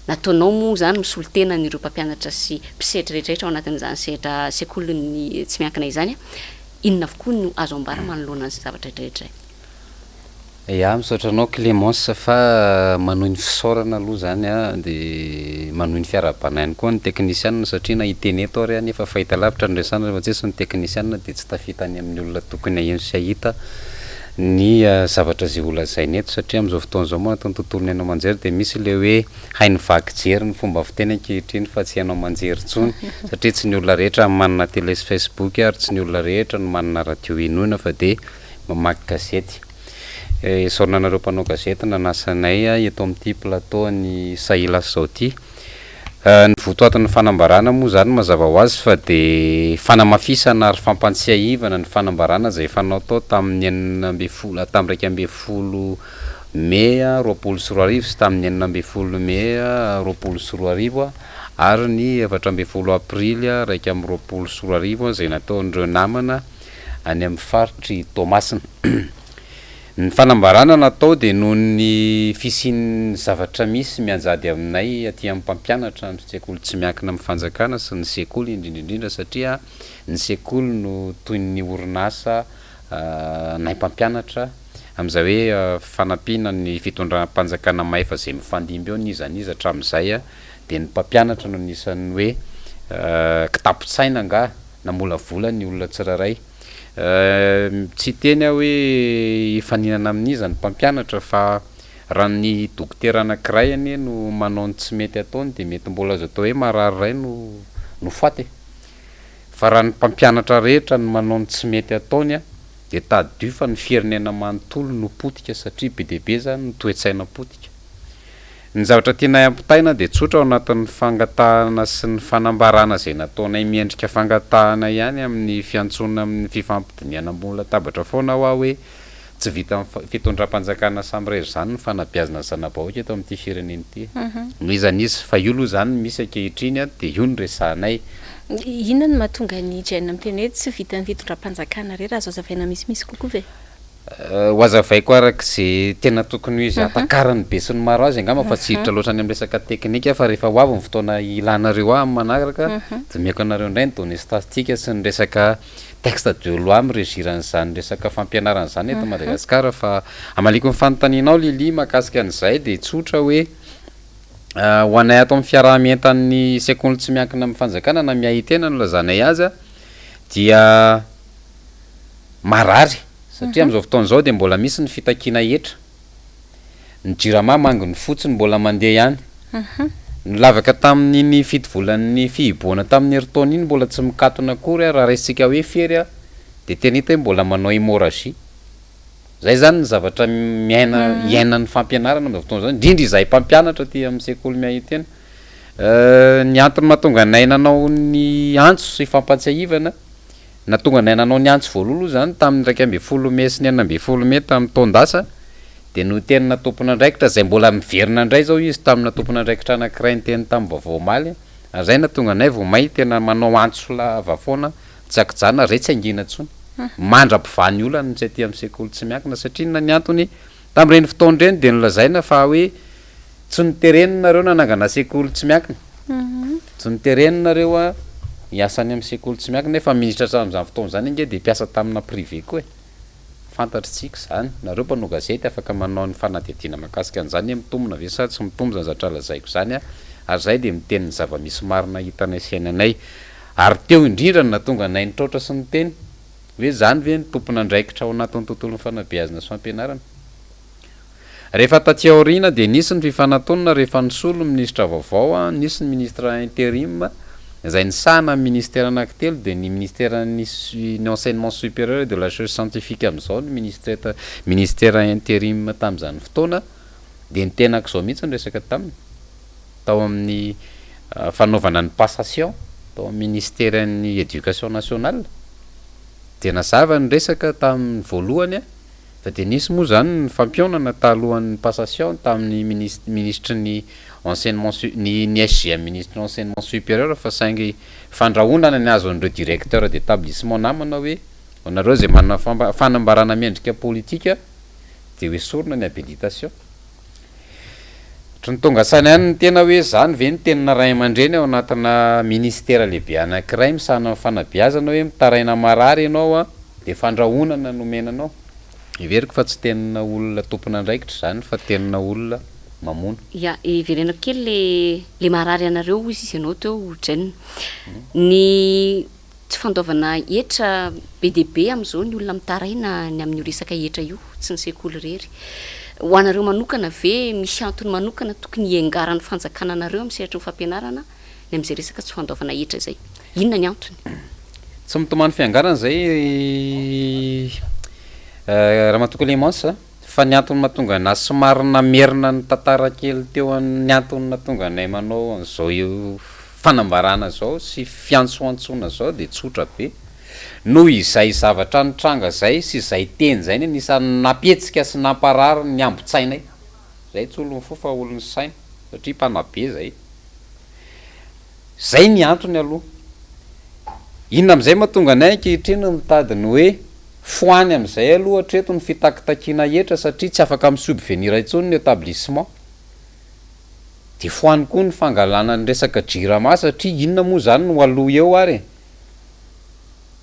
Nataonao moa izany misolo tena an'ireo mpampianatra sy mpisehatra rehetra rehetra ao anatin'izany sehatra sekolin'ny tsy miankina izany. Inona avokoa no azo ambara manoloana an'izay zavatra rehetra rehetra izay? Ya, misaotra anao Clémence fa manohy ny fisaorana aloha izany an, dia manohy ny fiarahabana ihany koa ny teknisianina satria na hiteny eto ary aho nefa fahitalavitra no resahana rehefa tsy ny teknisianina dia tsy tafita any amin'ny olona tokony haheno sy hahita ny zavatra izay holazaina eto satria amin'izao fotoana izao moa anatin'ny tontolon'ny haino aman-jery dia misy ilay hoe haino vaky jery ny fomba fiteny ankehitriny fa tsy haino aman-jery intsony satria tsy ny olona rehetra manana télé sy facebook ary tsy ny olona rehetra no manana radio henoina fa dia mamaky gazety. Isaorana anareo mpanao gazety nanasa anay eto amin'ity plateau an'i Sahilasy izao ity. Ny votoatin'ny fanambarana moa izany mazava ho azy fa dia fanamafisana ary fampantsiahivana ny fanambarana izay efa natao tamin'ny 16 tamin'ny 11 mey 2020 sy tamin'ny 16 mey 2020 ary ny 14 aprily 2021 izay nataon'ireo namana any amin'ny faritr'i Toamasina. Ny fanambarana natao dia noho ny fisian'ny zavatra misy mianjady aminay aty amin'ny mpampianatra amin'ny sekoly tsy miankina amin'ny fanjakana sy ny sekoly indrindra indrindra satria ny sekoly no toy ny orinasa anay mpampianatra amin'izay hoe fanampiana ny fitondram-panjakana mahefa izay mifandimby eo n'iza n'iza hatramin'izay dia ny mpampianatra no anisan'ny hoe kitapon-tsaina angaha namolavola ny olona tsirairay. Tsy hiteny aho hoe hifaninana amin'iza ny mpampianatra fa raha ny dokotera anankiray anie no manao ny tsy mety ataony dia mety mbola azo atao hoe marary iray no no faty e! Fa raha ny mpampianatra rehetra no manao ny tsy mety ataony an, dia tadidio fa ny firenena manontolo no potika satria be dia be zany ny toe-tsaina potika. Ny zavatra tianay ampitaina dia tsotra ao anatin'ny fangatahana sy ny fanambarana izay nataonay miendrika fangatahana ihany amin'ny fiantsoana amin'ny fifampidinihana ambony latabatra foana hoa hoe tsy vitan'ny fitondram-panjakana samirery izany ny fanabeazana ny zana-bahoaka eto amin'ity firenena ity. N'iza n'iza. Fa io aloha izany no misy ankehitriny dia io no resahanay. Inona no mahatonga ny IGN miteny hoe tsy vitan'ny fitondram-panjakana irery? Azo azavaina misimisy kokoa ve? Ho azavaiko araka izay tena tokony ho izy hatakaran'ny besinimaro azy angamba fa tsy hiditra loatra any amin'ny resaka teknika fa rehefa ho avy ny fotoana hilanareo ahy amin'ny manaraka dia omeko anareo indray ny données statistiques sy ny resaka texte de loi mi-régir an'izany resaka fampianarana izany eto Madagasikara fa hamaliako ny fanontanianao Lily mahakasika an'izay dia tsotra hoe ho anay ato amin'ny fiaraha-mientan'ny sekoly tsy miankina amin'ny fanjakana na miahy tena no ilazanay azy dia marary satria amin'izao fotoana izao dia mbola misy ny fitakiana hetra, ny jirama manginy fotsiny mbola mandeha ihany, ny lavaka tamin'iny fito volan'ny fihibohana tamin'ny herintaona iny mbola tsy mikatona akory raha raisintsika hoe fery dia tena hita hoe mbola manao hémorragie, zay zany ny zavatra miaina iainan'ny fampianarana amin'izao fotoana izao, indrindra izahay mpampianatra aty amin'ny sekoly miahy tena. Ny antony mahatonga anay nanao ny antso sy fampatsiahivana Nahatonga anay nanao ny antso voaloha aloha izany tamin'ny 11 mey sy ny 16 mey tamin'ny taon-dasa. Dia notenina tompon'andraikitra izay mbola miverina indray izao izy tamina tompon'andraikitra anankiray niteny tamin'ny vaovao omaly ary izay nahatonga anay vao may tena manao antso lava foana tsy ankijanona ary izay tsy hangina intsony mandra-pivaha ny olana ny tsy aty amin'ny sekoly tsy miankina satria inona ny antony tamin'ireny fotoana ireny dia nolazaina fa hoe tsy noterena nareo nanangana sekoly tsy miankina tsy noterena nareo hiasa any amin'ny sekoly tsy miankina nefa minisitra hatramin'izany fotoana izany ange dia mpiasa tamina privé koa e. Fantatr'tsika izany. Nareo mpanao gazety afaka manao ny fanadihadiana mahakasika an'izany hoe mitombina ve sa tsy mitombina izany zavatra lazaiko izany a! Ary izahay dia miteny ny zava-misy marina hitanay sy iainanay. Ary teo indrindra no nahatonga anay nitraotra sy niteny hoe izany ve ny tompon'andraikitra ao anatin'ny tontolon'ny fanabeazana sy fampianarana? Rehefa taty aoriana dia nisy ny fifanantonana rehefa nisolo ny minisitra vaovao, nisy ny ministre interim izay nisahana ny ministera anankitelo dia ny ministeran'ny ny enseignement supérieur et de la recherche scientifique amin'izao ny ministre ministera interim tamin'izany fotoana dia ny tenako izao mihitsy no resaka taminy tao amin'ny fanaovana ny passation tao amin'ny ministeran'ny education nationale dia nazava ny resaka tamin'ny voalohany Fa dia nisy moa izany ny fampihaonana talohan'ny passation tamin'ny minisitry minisitry ny enseignement su ny ny SGM minisitry ny enseignement supérieur fa saingy fandrahonana ny azon'ireo directeur d'établissement namana hoe ho anareo izay manana famba fanambarana miendrika politika dia ho esorina ny habilitation. Ohatry ny tonga saina ihany ny tena hoe izany ve ny tenina ray aman-dreny ao anatina ministera lehibe anankiray misahana ny fanabeazana hoe mitaraina marary ianao an, dia fandrahonana no omena anao? Heveriko fa tsy tenina olona tompon'andraikitra izany fa tenina olona mamono. Ya, hiverenako kely le le marary anareo hozy izy ianao teo Jen. Ny Tsy fandoavana hetra, be dia be amin'izao ny olona mitaraina ny amin'io resaka hetra io, tsy ny sekoly irery. Ho anareo manokana ve misy antony manokana tokony hiangaran'ny fanjakana anareo amin'ny sehatry ny fampianarana ny amin'izay resaka tsy fandoavana hetra izay? Inona ny antony? Tsy mitomany fiangarana izay ry Ramatoa Clémence a! Fa ny antony mahatonga anah somary namerina ny tantara kely teo ny antony nahatonga anay manao an'izao fanambarana zao sy fiantsoantsoana zao dia tsotra be, noho izay zavatra nitranga zay sy izay teny zay ny anisan'ny nampihetsika sy namparary ny ambin-tsainay, zay tsy olon'ny fo fa olon'ny saina satria mpanabe zay, zay ny antony aloha. Inona amin'izay mahatonga anay ankehitriny mitady ny hoe foany amin'izay aloha hatreto ny fitakitakiana hetra satria tsy afaka mi-subvenir intsony ny établissement. Dia foano koa ny fangalana ny resaka jirama satria inona moa izany no aloha eo ary e!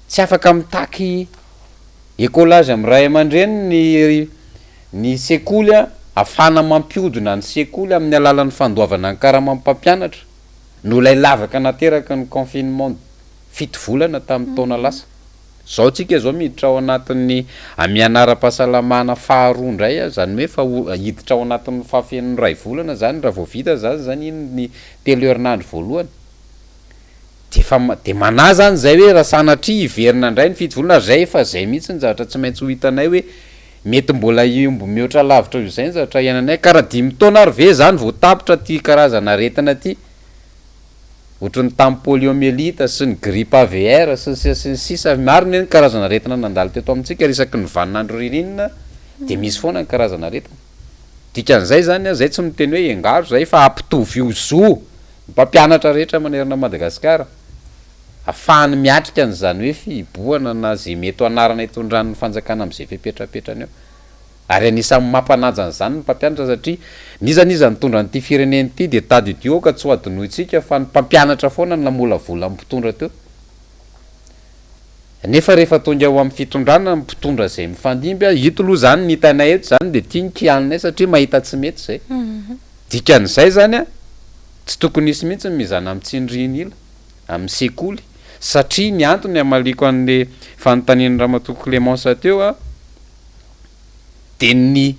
Tsy afaka mitaky écolage amin'ny ray aman-dreny ny ny sekoly ahafahana mampihodina ny sekoly amin'ny alalan'ny fandoavana ny karaman'ny mpampianatra noho ilay lavaka nateraky ny confinement fito volana tamin'ny taona lasa. Zao tsika zao miditra ao anatin'ny amiana ara-pahasalamana faharoa indray a, zany hoe efa hiditra ao anatin'ny fahafenon'ny iray volana zany raha vao vita zany zany iny ny telo herinandro voalohany, de efa de manahy zany zay hoe raha sanatria hiverina indray ny fito volana ary zay efa zay mihitsy ny zavatra tsy maintsy ho hitanay hoe mety mbola hihombo mihoatra lavitra io zay ny zavatra iainanay, ka raha dimy taona ary ve zany vao tapitra ty karazana aretina ty? Ohatry ny tamin'ny poliomyélite sy ny grippe aviaire sy ny sisa sy ny sisa, maro anie ny karazana aretina nandalo teto amintsika ary isaky ny vaninandro ririnina dia misy foana ny karazana aretina. Dikan'izay izany an, izay tsy miteny hoe engaro izay fa ampitovio zo ny mpampianatra rehetra manerana an'i Madagasikara ahafahany miatrika an'izany hoe fihibohana na izay mety ho anarana itondran'ny fanjakana amin'izay fepetrapetrany eo. Ary anisan'ny mampanaja an'izany ny mpampianatra satria n'iza n'iza nitondra an'ity firenena ity dia tadidio aoka tsy ho adinointsika fa ny mpampianatra foana no namolavola ny mpitondra teo. Nefa rehefa tonga eo amin'ny fitondrana ny mpitondra izay mifandimby, ito aloha izany ny hitanay eto izany dia ity ny kianinay satria mahita tsy mety izay. Dikan'izay izany an, tsy tokony hisy mihitsy ny mizana mitsindrian'ila amin'ny sekoly satria ny antony hamaliako an'le fanontanian'i Ramatoa Clémence teo an, dia ny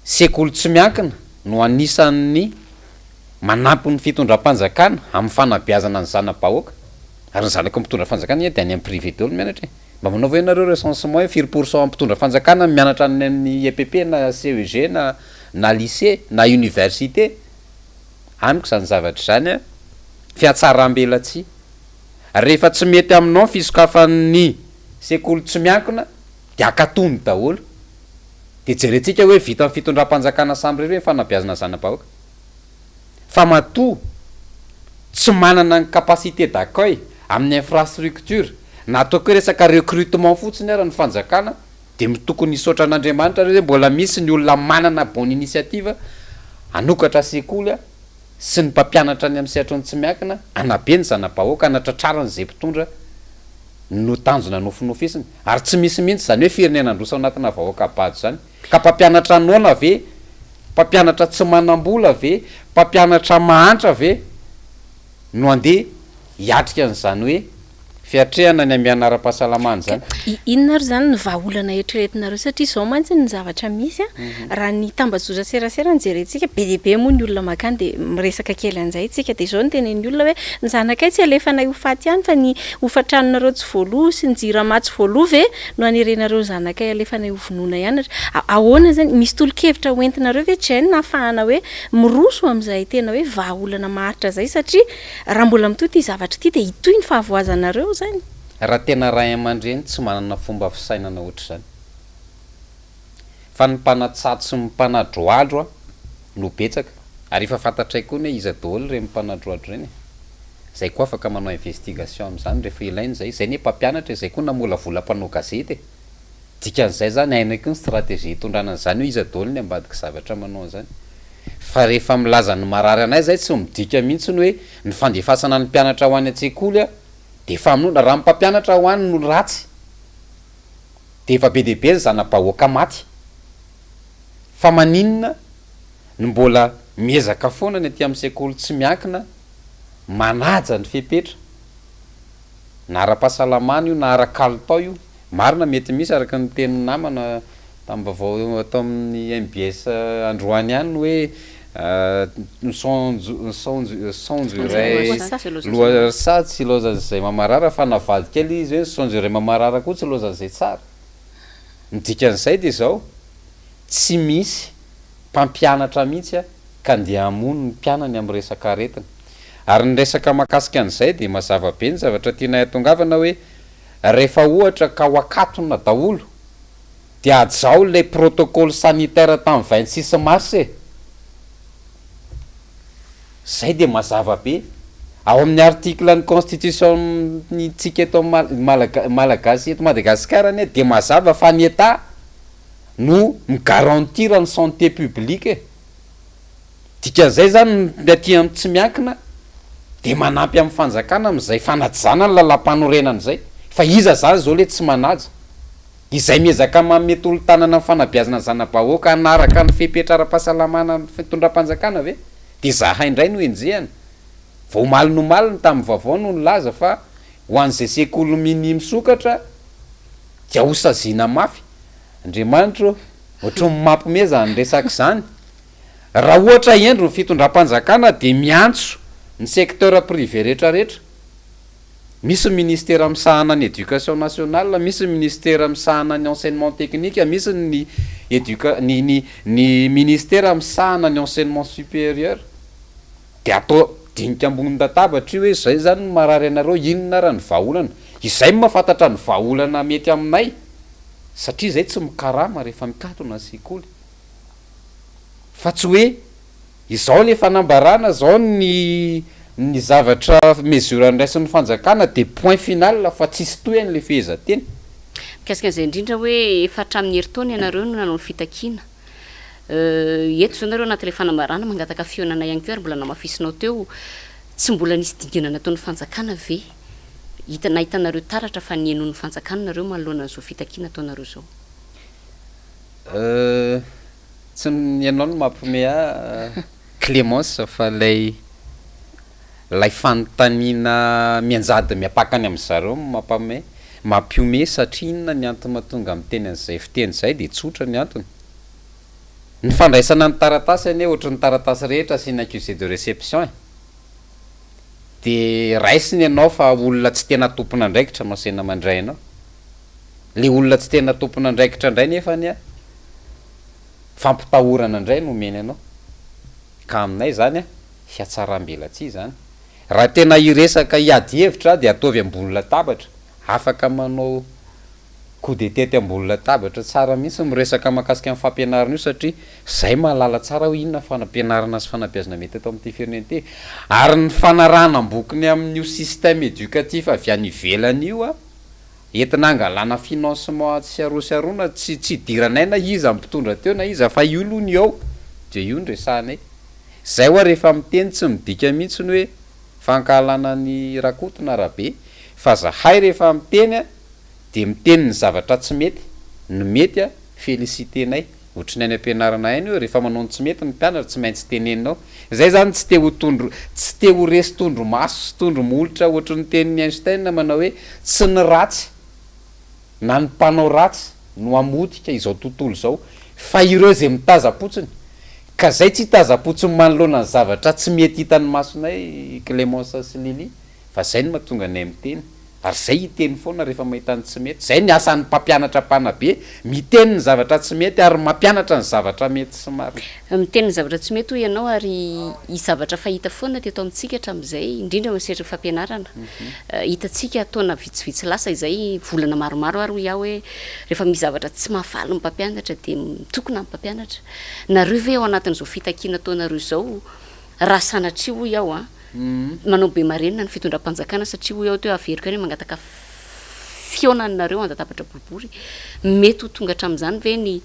sekoly tsy miankina no anisan'ny manampy ny fitondram-panjakana amin'ny fanabeazana ny zana-bahoaka, ary ny zanaky ny mpitondra fanjakana anie dia any amin'ny privé daholo no mianatra e! Mba manaova hoe nareo recensement hoe firy pourcent amin'ny mpitondra fanjakana no mianatra any amin'ny EPP na CEG na na lycée na université? Amiko izany zavatra izany an, fihatsaram-belatsihy. Rehefa tsy mety aminao ny fisokafan'ny sekoly tsy miankina dia akatony daholo. Dia jerentsika hoe vitan'ny fitondram-panjakana samirery ve ny fanabeazana ny zana-bahoaka? Fa matoa tsy manana ny capacité d'accueil amin'ny infrastructure na ataoko hoe resaka recrutement fotsiny ara ny fanjakana dia tokony hisaotra an'Andriamanitra re hoe mbola misy ny olona manana bonne initiative hanokatra sekoly sy ny mpampianatra any amin'ny sehatry ny tsy miankina hanabe ny zana-bahoaka hanatratrarana izay mpitondra no tanjona nofinofisiny ary tsy misy mihitsy izany hoe firenena handroso anatina vahoaka bado izany ka mpampianatra noana ve mpampianatra tsy manam-bola ve mpampianatra mahantra ve no andeha hiatrika an'izany hoe fiatrehana ny hamehana ara-pahasalamana izany. Ka inona ary izany ny vahaolana eritreretinareo satria izao mantsy ny zavatra misy an, raha ny tambajotra serasera no jerentsika, be dia be moa ny olona mankany dia miresaka kely an'izay isika, dia izao no tenenin'ny olona hoe ny zanakay tsy alefanay ho faty ihany fa ny hofan-tranonareo tsy voaloa sy ny jirama tsy voaloa ve no hanerenareo ny zanakay alefanay ho vonoina ihany ary ahoana izany, misy tolo-kevitra hoentinareo ve Jane ahafahana hoe miroso amin'izay tena hoe vahaolana maharitra izay satria Raha mbola mitohy ity zavatra ity dia hitohy ny fahavoazanareo izany. Raha tena ray aman-dreny tsy manana fomba fisainana ohatr'izany. Fa ny mpanatsato sy ny mpanadroadro no betsaka. Ary efa fantatray koa ny hoe iza daholo ireny mpanadroadro ireny e. Zay koa afaka manao investigation amin'izany rehefa ilaina izay. Zay anie mpampianatra e, zay koa namolavola mpanao gazety e. Dikan'izay zany hainay koa ny stratégie hitondrana an'izany hoe iza daholo ny ambadiky zavatra manao an'izany. Fa rehefa milaza ny marary anay zay tsy midika mihitsy ny hoe ny fandefasana ny mpianatra ho any an-tsekoly dia famonoana. Raha ny mpampianatra ho any no ratsy dia efa be dia be ny zana-bahoaka maty. Fa maninona no mbola miezaka foana ny aty amin'ny sekoly tsy miankina manaja ny fepetra na ara-pahasalamana io na ara-kalitao io. Marina mety misy araka ny tenin'ny namana tamin'ny vaovao atao amin'ny mbs androany ihany ny hoe ny saonjo ny saonjo saonjo iray lohasaha tsy ilaozan'izay mamarara fa navadika ilay izy hoe ny saonjo iray mamarara koa tsy ilaozan'izay tsara. Ny dikan'izay dia izao, tsy misy mpampianatra mihitsy ka ndeha hamono ny mpianany amin'ny resaka aretina. Ary ny resaka mahakasika an'izay dia mazava be ny zavatra tianay hatongavana hoe Rehefa ohatra ka ho akatona daholo dia hajao ilay protocole sanitaire tamin'ny 26 mars e! Zay dia mazava be. Ao amin'ny article ny constitution ny tsika eto amin'ny Malagasy eto Madagascar anie dia mazava fa ny Etat no mi-garantir ny santé publique e! Dikan'izay izany ny aty amin'ny tsy miankina dia manampy amin'ny fanjakana amin'izay fanajana ny lalàmpanorenana izay. Fa iza izany izao ilay tsy manaja? Izay miezaka manome tolo-tanana amin'ny fanabeazana ny zana-bahoaka hanaraka ny fepetra ara-pahasalamana ny fitondram-panjakana ve? Dia izahay indray no enjehina. Vao omaly ny omaly ny tamin'ny vaovao no nilaza fa ho an'izay sekoly minia misokatra dia hosaziana mafy. Andriamanitra ô! Ohatran'ny mampime izany resaka izany. Raha ohatra hendry ny fitondram-panjakana dia miantso ny secteur privé rehetra rehetra. Misy ny ministera misahana ny éducation nationale, misy ny ministera misahana ny enseignement technique, misy ny éduca- ny ny ny ministera misahana ny enseignement supérieur. Dia atao dinika ambony latabatra io hoe izay izany no marary anareo, inona ara ny vahaolana. Izay no mahafantatra ny vahaolana mety aminay satria izay tsy mikarama rehefa mikatona ny sekoly. Fa tsy hoe izao le fanambarana, izao ny ny zavatra mesure nraisin'ny fanjakana dia point final fa tsisy tohiny le fehezanteny. Mikasika an'izay indrindra hoe efa hatramin'ny herintaona ianareo no nanao ny fitakiana. Eto izao nareo anatin'ilay fanambarana mangataka fihaonana ihany koa ary mbola namafisinao teo, tsy mbola nisy dingana nataon'ny fanjakana ve? Hita nahitanareo taratra fa nihainoan'ny fanjakana nareo manoloana an'izao fitakiana ataonareo izao? Euh, tsy ny ianao no mampiomehy ahy Clémence fa ilay ilay fanontaniana mianjady miampakany amin-dry zareo no mampamehy, mampiomehy satria inona ny antony mahatonga miteny an'izay fiteny izay dia tsotra ny antony. Ny fandraisana ny taratasy anie ohatry ny taratasy rehetra asiana accusé de réception e. Dia raisiny ianao fa olona tsy tena tompon'andraikitra no asaina mandray anao. Le olona tsy tena tompon'andraikitra indray nefa anie fampitahorana indray no omeny anao. Ka aminay izany fihatsaram-belatsihy izany. Raha tena hiresaka hiady hevitra dia ataovy ambony latabatra. Afaka manao. Coup de tête ambony latabatra tsara mihitsy miresaka mahakasika ny fampianarana io satria zay mahalala tsara hoe inona fanampianarana sy fanabeazana mety eto amin'ity firenena ity ary ny fanarahana ambokony amin'io système éducatif avy any ivelany io a entina hangalana financement atsy sy aroa sy aroa na tsy tsy idiranay na iza ny mpitondra teo na iza fa io aloha ny ao de io no resahanay zay hoa rehefa miteny tsy midika mihitsy ny hoe fankahalana an'i Rakoto na Rabe fa zahay rehefa miteny a dia miteny ny zavatra tsy mety, ny mety a feliciter-nay, ohatry ny any am-pianarana hainy hoe rehefa manao ny tsy mety ny mpianatra tsy maintsy teneninao, zay zany tsy te ho tondro, tsy te ho resy tondro maso sy tondro molotra ohatry ny tenin'i Einstein manao hoe tsy ny ratsy na ny mpanao ratsy no hamotika izao tontolo izao fa ireo izay mitazam-potsiny, ka zay tsy hitazam-potsiny manoloana ny zavatra tsy mety hitan'ny masonay Clémence sy Lily fa zay no mahatonga anay miteny. Ary zay hiteny foana rehefa mahita ny tsy mety. Zay ny asan'ny mpampianatra mpanabe, miteny ny zavatra tsy mety ary mampianatra ny zavatra mety sy marina. Miteny ny zavatra tsy mety hoy ianao ary zavatra fahita foana teto amintsika hatramin'izay, indrindra eo amin'ny sehatry ny fampianarana. Hitantsika taona vitsivitsy lasa izay, volana maromaro ary hoy aho hoe rehefa misy zavatra tsy mahafaly ny mpampianatra dia mitokona ny mpampianatra. Nareo ve ao anatin'izao fitakiana ataonareo izao raha sanatria hoy aho an, Manao be marenina ny fitondram-panjakana satria hoy aho teo averiko ihany hoe mangataka fihaonana nareo an-databatra boribory. Mety ho tonga hatramin'izany ve ny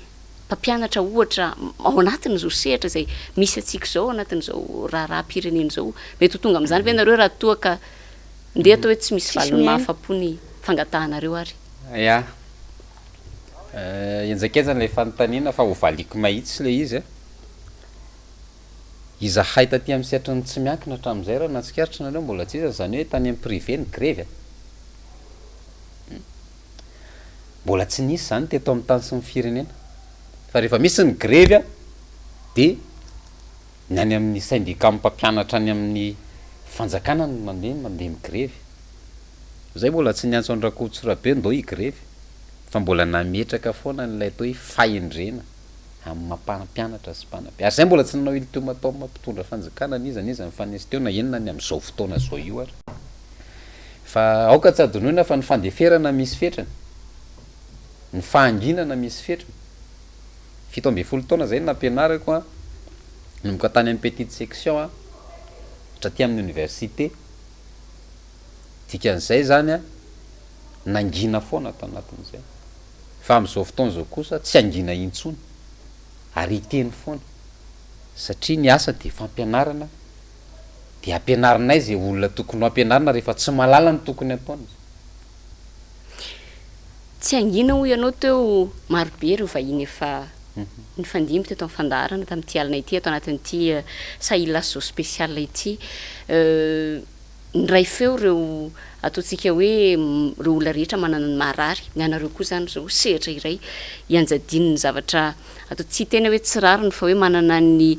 mpampianatra ohatra ao anatin'izao sehatra izay misy antsika izao, ao anatin'izao raharaham-pirenena izao? Mety ho tonga amin'izany ve nareo raha toa ka ndeha atao hoe tsy misy valiny mahafa-po ny fangatahanareo ary? Ya. Henjakenjana ilay fanontaniana fa hovaliako mahitsy ilay izy a. Izahay taty amin'ny sehatry ny tsy miankina hatramin'izay raha nahatsikaritra nareo mbola tsy iza izany hoe tany amin'ny privé ny grevy a! Mbola tsy nisy izany teto amin'ny tany sy ny firenena fa rehefa misy ny grevy a dia ny any amin'ny syndicat mpampianatra any amin'ny fanjakana no mandeha mandeha migrevy. Izay mbola tsy niantso an-dRakototsirabe ndao higrevy fa mbola nametraka foana an'ilay atao hoe fahendrena. amin'ny maha mpampianatra sy mpanabe. Ary zay mbola tsy nanao ultimatum mpitondra fanjakana n'iza n'iza nifanesy teo na inona ny amin'izao fotoana izao io ary. Fa aoka tsy hadinoina fa ny fandeferana misy fetrany, ny fahanginana misy fetrany. 17 taona zay no nampianarako an, nanomboka tany amin'ny petite section an, hatraty amin'ny université. Dikan'izay zany an, nangina foana tanatin'izay. Fa amin'izao fotoana izao kosa tsy hangina intsony ary hiteny foana satria ny asa dia fampianarana dia ampianarinay izay olona tokony ho ampianarina rehefa tsy mahalala ny tokony ataony. Tsy hangina hoy ianao teo, marobe ireo vahiny efa nifandimby teto amin'ny fandaharana tamin'ity alina ity ato anatin'ity Sahila Zo Spécial ity. Niray feo ireo ataontsika hoe ireo olona rehetra manana ny maharary, ny anareo koa izany izao sehatra iray ianjadian'ny zavatra atao, tsy hiteny aho hoe tsy rariny fa hoe manana ny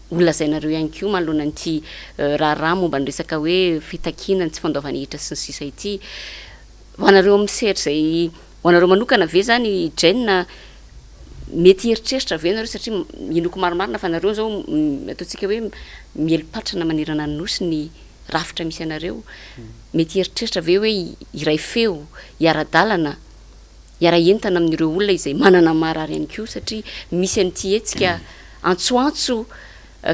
ho lazainareo ihany koa manoloana an'ity raharaha momba ny resaka hoe fitakiana ny tsy fandoavana hetra sy ny sisa ity. Ho anareo amin'ny sehatra izay ho anareo manokana ve izany Jane mety hieritreritra ve nareo satria inoako marimarina fa nareo izao ataontsika hoe miely patrana manerana ny nosy ny rafitra misy anareo, mety hieritreritra ve hoe hiray feo, hiara-dalana, hiara-hientana amin'ireo olona izay manana ny maharary ihany koa satria misy an'ity hetsika antsoantso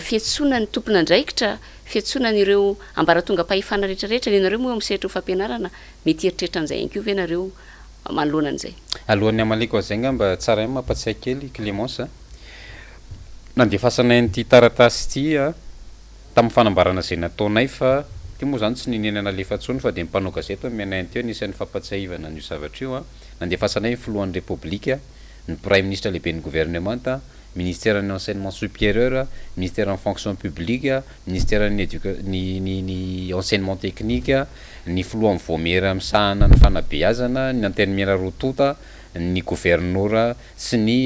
fiantsoana ny tompon'andraikitra, fiantsoana an'ireo ambaratongam-pahefana rehetrarehetra, ny anareo moa eo amin'ny sehatry ny fampianarana, mety hieritreritra an'izay ihany koa ve nareo manoloana an'izay? Alohan'ny hamaliako an'izay angamba tsara ihany mampatsiahy kely Clémence a, nandefasanay an'ity taratasy ity a, Tamin'ny fanambarana izay nataonay fa ity moa izany tsy niniana nalefa intsony fa dia ny mpanao gazety no nomenay an'ity anisan'ny fampatsiahivana an'io zavatra io an, nandefasanay ny filohan'ny Repoblika, ny praiminisitra lehiben'ny governemanta, ministeran'ny enseignement superieur, ministeran'ny fonction publique, ministeran'ny educa ny ny ny enseignement technique, ny filohan'ny vaomiera misahana ny fanabeazana, ny antenimiera roa tonta, ny governora sy ny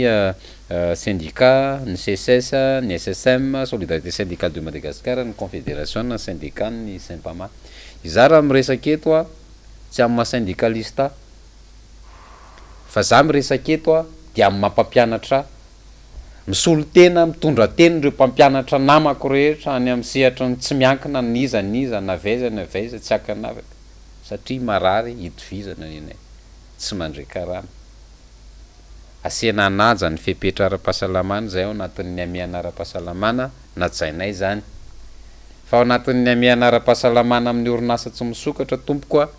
Sendika, ny Seces, ny SSM, Solidarité Syndicale de Madagascar, ny Konfederasiona Sendikan'ny Sempama. Izaho raha miresaka eto aho, tsy amin'ny maha syndicaliste ahy, fa izaho miresaka eto aho dia amin'ny maha mpampianatra ahy. Misolo tena, mitondra teny ireo mpampianatra namako rehetra any amin'ny sehatry ny tsy miankina n'iza n'iza na avy aiza na avy aiza tsy ankanavaka satria marary itovizana ny anay, tsy mandray karama. Asiana hanaja ny fepetra ara-pahasalamana izay ao anatin'ny hamehana ara-pahasalamana, najainay izany. Fa ao anatin'ny hamehana ara-pahasalamana amin'ny orinasa tsy misokatra tompoko a,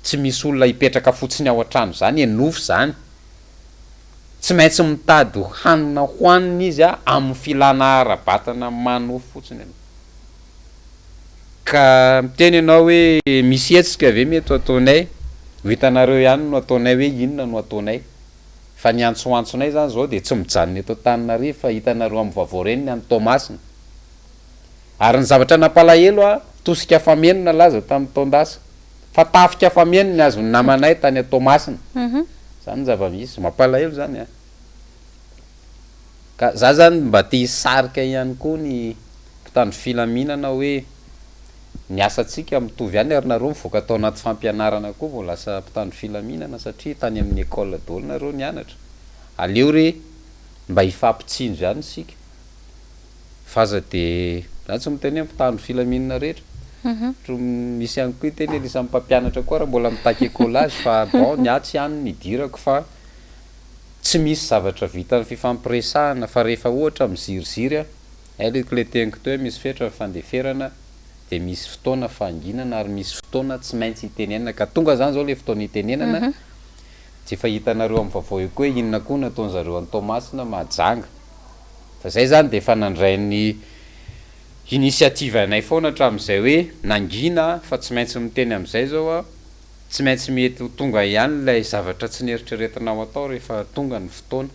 tsy misy olona hipetraka fotsiny ao an-trano izany e, nofy izany. Tsy maintsy mitady hanina hohanina izy a, amin'ny filana ara-batana maha-nofo fotsiny aloha. Ka miteny ianao hoe misy hetsika ve mety ho ataonay? Ho hitanareo ihany no ataonay hoe inona no ataonay. Fa ny antsoantsonay izany izao dia tsy mijanona eto Antananarivo fa hitanareo amin'ny vaovao ireny ny any Toamasina. Ary ny zavatra nampalahelo aho, tosika fameno nalaza tamin'ny taon-dasa. Fa tafika fameno ny azon'ny namanay tany Toamasina. Izany ny zava-misy. Mampalahelo izany an. Ka za zany mba te hisarika ihany koa ny mpitandro filaminana hoe ny asantsika mitovy ihany ary nareo mivoaka tao anaty fampianarana koa vao lasa mpitandro filaminana satria tany amin'ny école daholo nareo nianatra. Aleo re mba hifampitsinjo ihany isika fa aza de, za tsy miteny hoe mpitandro filaminana rehetra, misy ihany koa hiteny hoe isan'ny mpampianatra koa ary mbola mitaky écolage fa bon ny ahy tsy any no idirako fa Tsy misy zavatra vitan'ny fifampiresahana fa rehefa ohatra miziriziry a, ailiko le teniko teo hoe misy fetra ny fandeferana dia misy fotoana fahanginana ary misy fotoana tsy maintsy itenenana ka tonga zany zao le fotoana itenenana dia efa hitanareo amin'ny vaovao eo koa hoe inona koa no nataon'zareo any Toamasina, Mahajanga fa zay zany dia efa nandray ny initiative anay foana hatramin'izay hoe nangina fa tsy maintsy miteny amin'izay zao aho. Tsy maintsy mety ho tonga ihany ilay zavatra tsy neritreretinao atao rehefa tonga ny fotoana.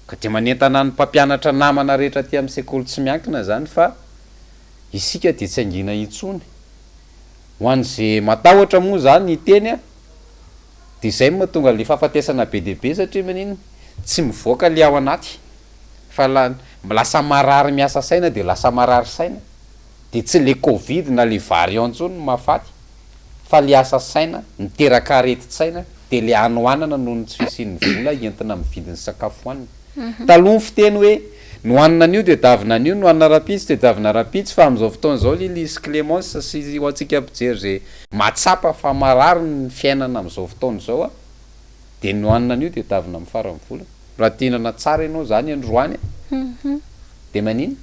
Ka dia manentana ny mpampianatra namana rehetra aty amin'ny sekoly tsy miankina izany fa isika dia tsy hangina intsony. Ho an'izay matahotra moa izany hiteny a, dia izay no mahatonga ilay fahafatesana be dia be satria maninona? Tsy mivoaka ilay ao anaty fa lasa marary miasa saina dia lasa marary saina. Dia tsy le covid na le variant intsony no mahafaty fa le asa saina miteraka aretin-tsaina dia le hanoanana noho ny tsy fisian'ny vola entina mividy ny sakafo hohanina. Taloha ny fiteny hoe ny hohanina anio dia davina anio, ny hohanina rahampitso dia davina rahampitso fa amin'izao fotoana izao Lily sy Clémence sy ho antsika mpijery izay mahatsapa fa marary ny fiainana amin'izao fotoana izao a dia ny hohanina anio dia davina amin'ny faran'ny volana. Raha te hihinana tsara ianao izany androany dia maninona?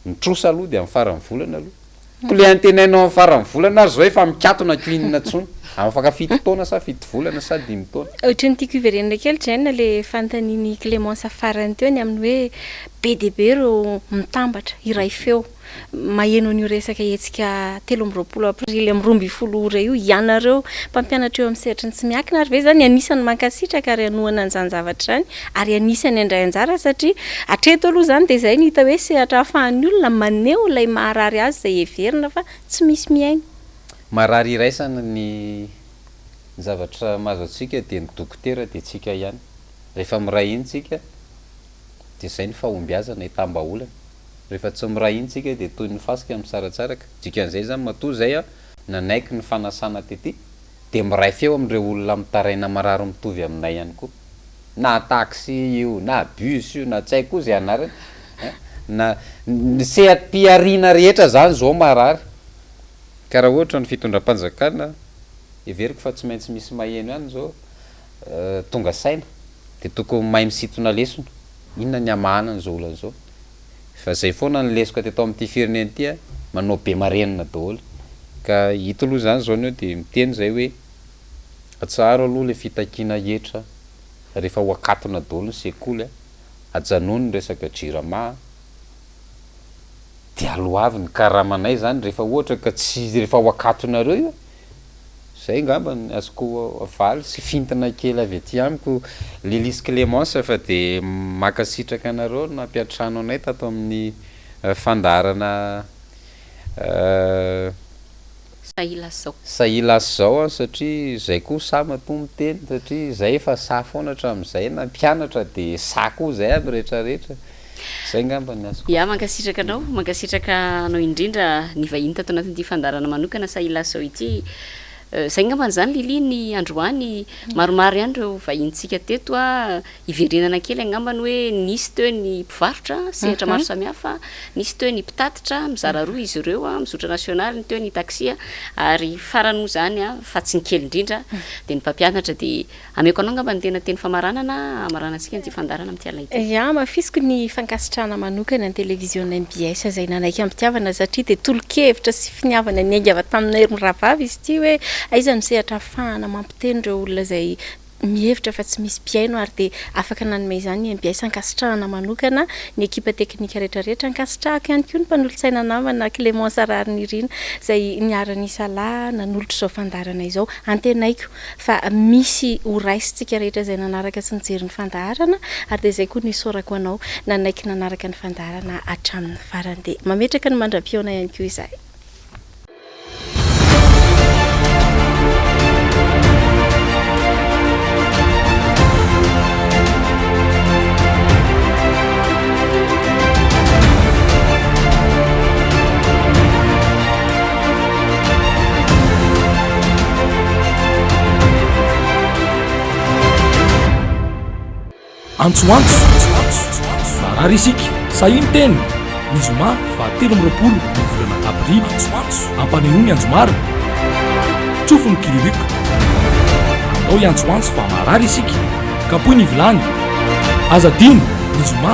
Ny trosa aloha dia amin'ny faran'ny volana aloha. Ko le antenainao amin'ny faran'ny volana ary zao efa mikatona ko inona tsony. Afaka fito taona sa fito volana sa dimy taona. Ohatran'ny tiako hiverenana kely Jane le fanontanian'i Clémence farany teo ny amin'ny hoe be dia be ireo mitambatra hiray feo. Maheno an'io resaka hetsika 23 aprily amin'ny 12 ora io ianareo mpampianatra eo amin'ny sehatry ny tsy miankina ary ve izany anisan'ny mankasitraka ary hanohana an'izany zavatra izany ary anisan'ny handray anjara satria hatreto aloha izany dia izay no hita hoe sehatra ahafahan'ny olona maneho ilay maharary azy izay heverina fa tsy misy mihaino. Marary iraisana ny zavatra mahazo antsika dia ny dokotera dia tsika ihany. Rehefa miray iny tsika dia izay ny fahombiazana hitam-bahaolana. Rehefa tsy miray iny tsika dia toy ny fasika misaratsaraka. Dikan'izay izany matoa izay aho nanaiky ny fanasana tety dia miray feo amin'ireo olona mitaraina marary mitovy aminay ihany koa. Na taxi io, na bus io, na tsy haiko koa izay anarany an! Na ny seha-pihariana rehetra izany izao marary. Ka raha ohatra ny fitondram-panjakana, heveriko fa tsy maintsy misy maheno ihany izao, tonga saina dia tokony mahay misintona lesona. Inona ny hamahana an'izao olana izao? Fa zay foana ny lesoka teto amin'ity firenena ity a, manao be marenina daholo. Ka ito aloha zany zao ny eo dia miteny zay hoe atsaharo aloha le fitakiana hetra rehefa ho akatona daholo ny sekoly a, ajanony ny resaka jirama a, dia aloavy ny karamanay zany rehefa ohatra ka tsy rehefa ho akatonareo io e. Zay angamba ny azoko avaly sy fintina kely avy aty amiko Lily sy Clémence fa dia mankasitraka anareo nampiantrano anay tato amin'ny fandaharana Sahilasy zao. Sahilasy zao an satria zay koa sahy matoa miteny satria zay efa sahy foana hatramin'izay na mpianatra dia sahy koa zay amin'ny rehetra rehetra. Zay ngamba ny azoko. Ya, mankasitraka anao, mankasitraka anao indrindra nivahiny tato anatin'ity fandaharana manokana Sahilasy zao ity. Izay angambany izany Lily ny androany, maromaro ihany ireo vahinintsika teto a, hiverenana kely angambany hoe nisy teo ny mpivarotra, sehatra maro samihafa, nisy teo ny mpitatitra, mizara roa izy ireo a, mizotra nasionaly, ny teo ny taxi a, ary farany moa izany a, fa tsy ny kely indrindra dia ny mpampianatra dia Ameko anao angamba ny tena teny famaranana hamaranantsika an'ity fandaharana amin'ity alina ity. Ya, hamafisiko ny fankasitrahana manokana ny televiziona mbs izay nanaiky am-pitiavana satria dia tolo-kevitra sy finiavana niainga avy taminay mirahavavy izy ity hoe aiza no sehatra ahafahana mampiteny ireo olona izay mihevitra fa tsy misy mpihaino ary dia afaka nanome izany ny mbs. Ankasitrahana manokana ny ekipa teknika rehetra rehetra. Ankasitrahako ihany koa ny mpanolotsaina namana Clémence Raharinirina izay niara-nisalahy nanolotra izao fandaharana izao. Antenaiko fa misy ho raisintsika rehetra izay nanaraka sy nijery ny fandaharana ary dia izay koa no isaorako anao nanaiky nanaraka ny fandaharana hatramin'ny farany dia mametraka ny mandra-pihaona ihany koa izahay. Antso antso! Marary isika! Sahia miteny! Ny zoma faha 23 ny volana aprily, ampanehoy ny anjomara, tsofy ny kiririoka. Andao hiantsoantso fa marary isika! Kapohy ny vilany! Aza adino! Ny zoma.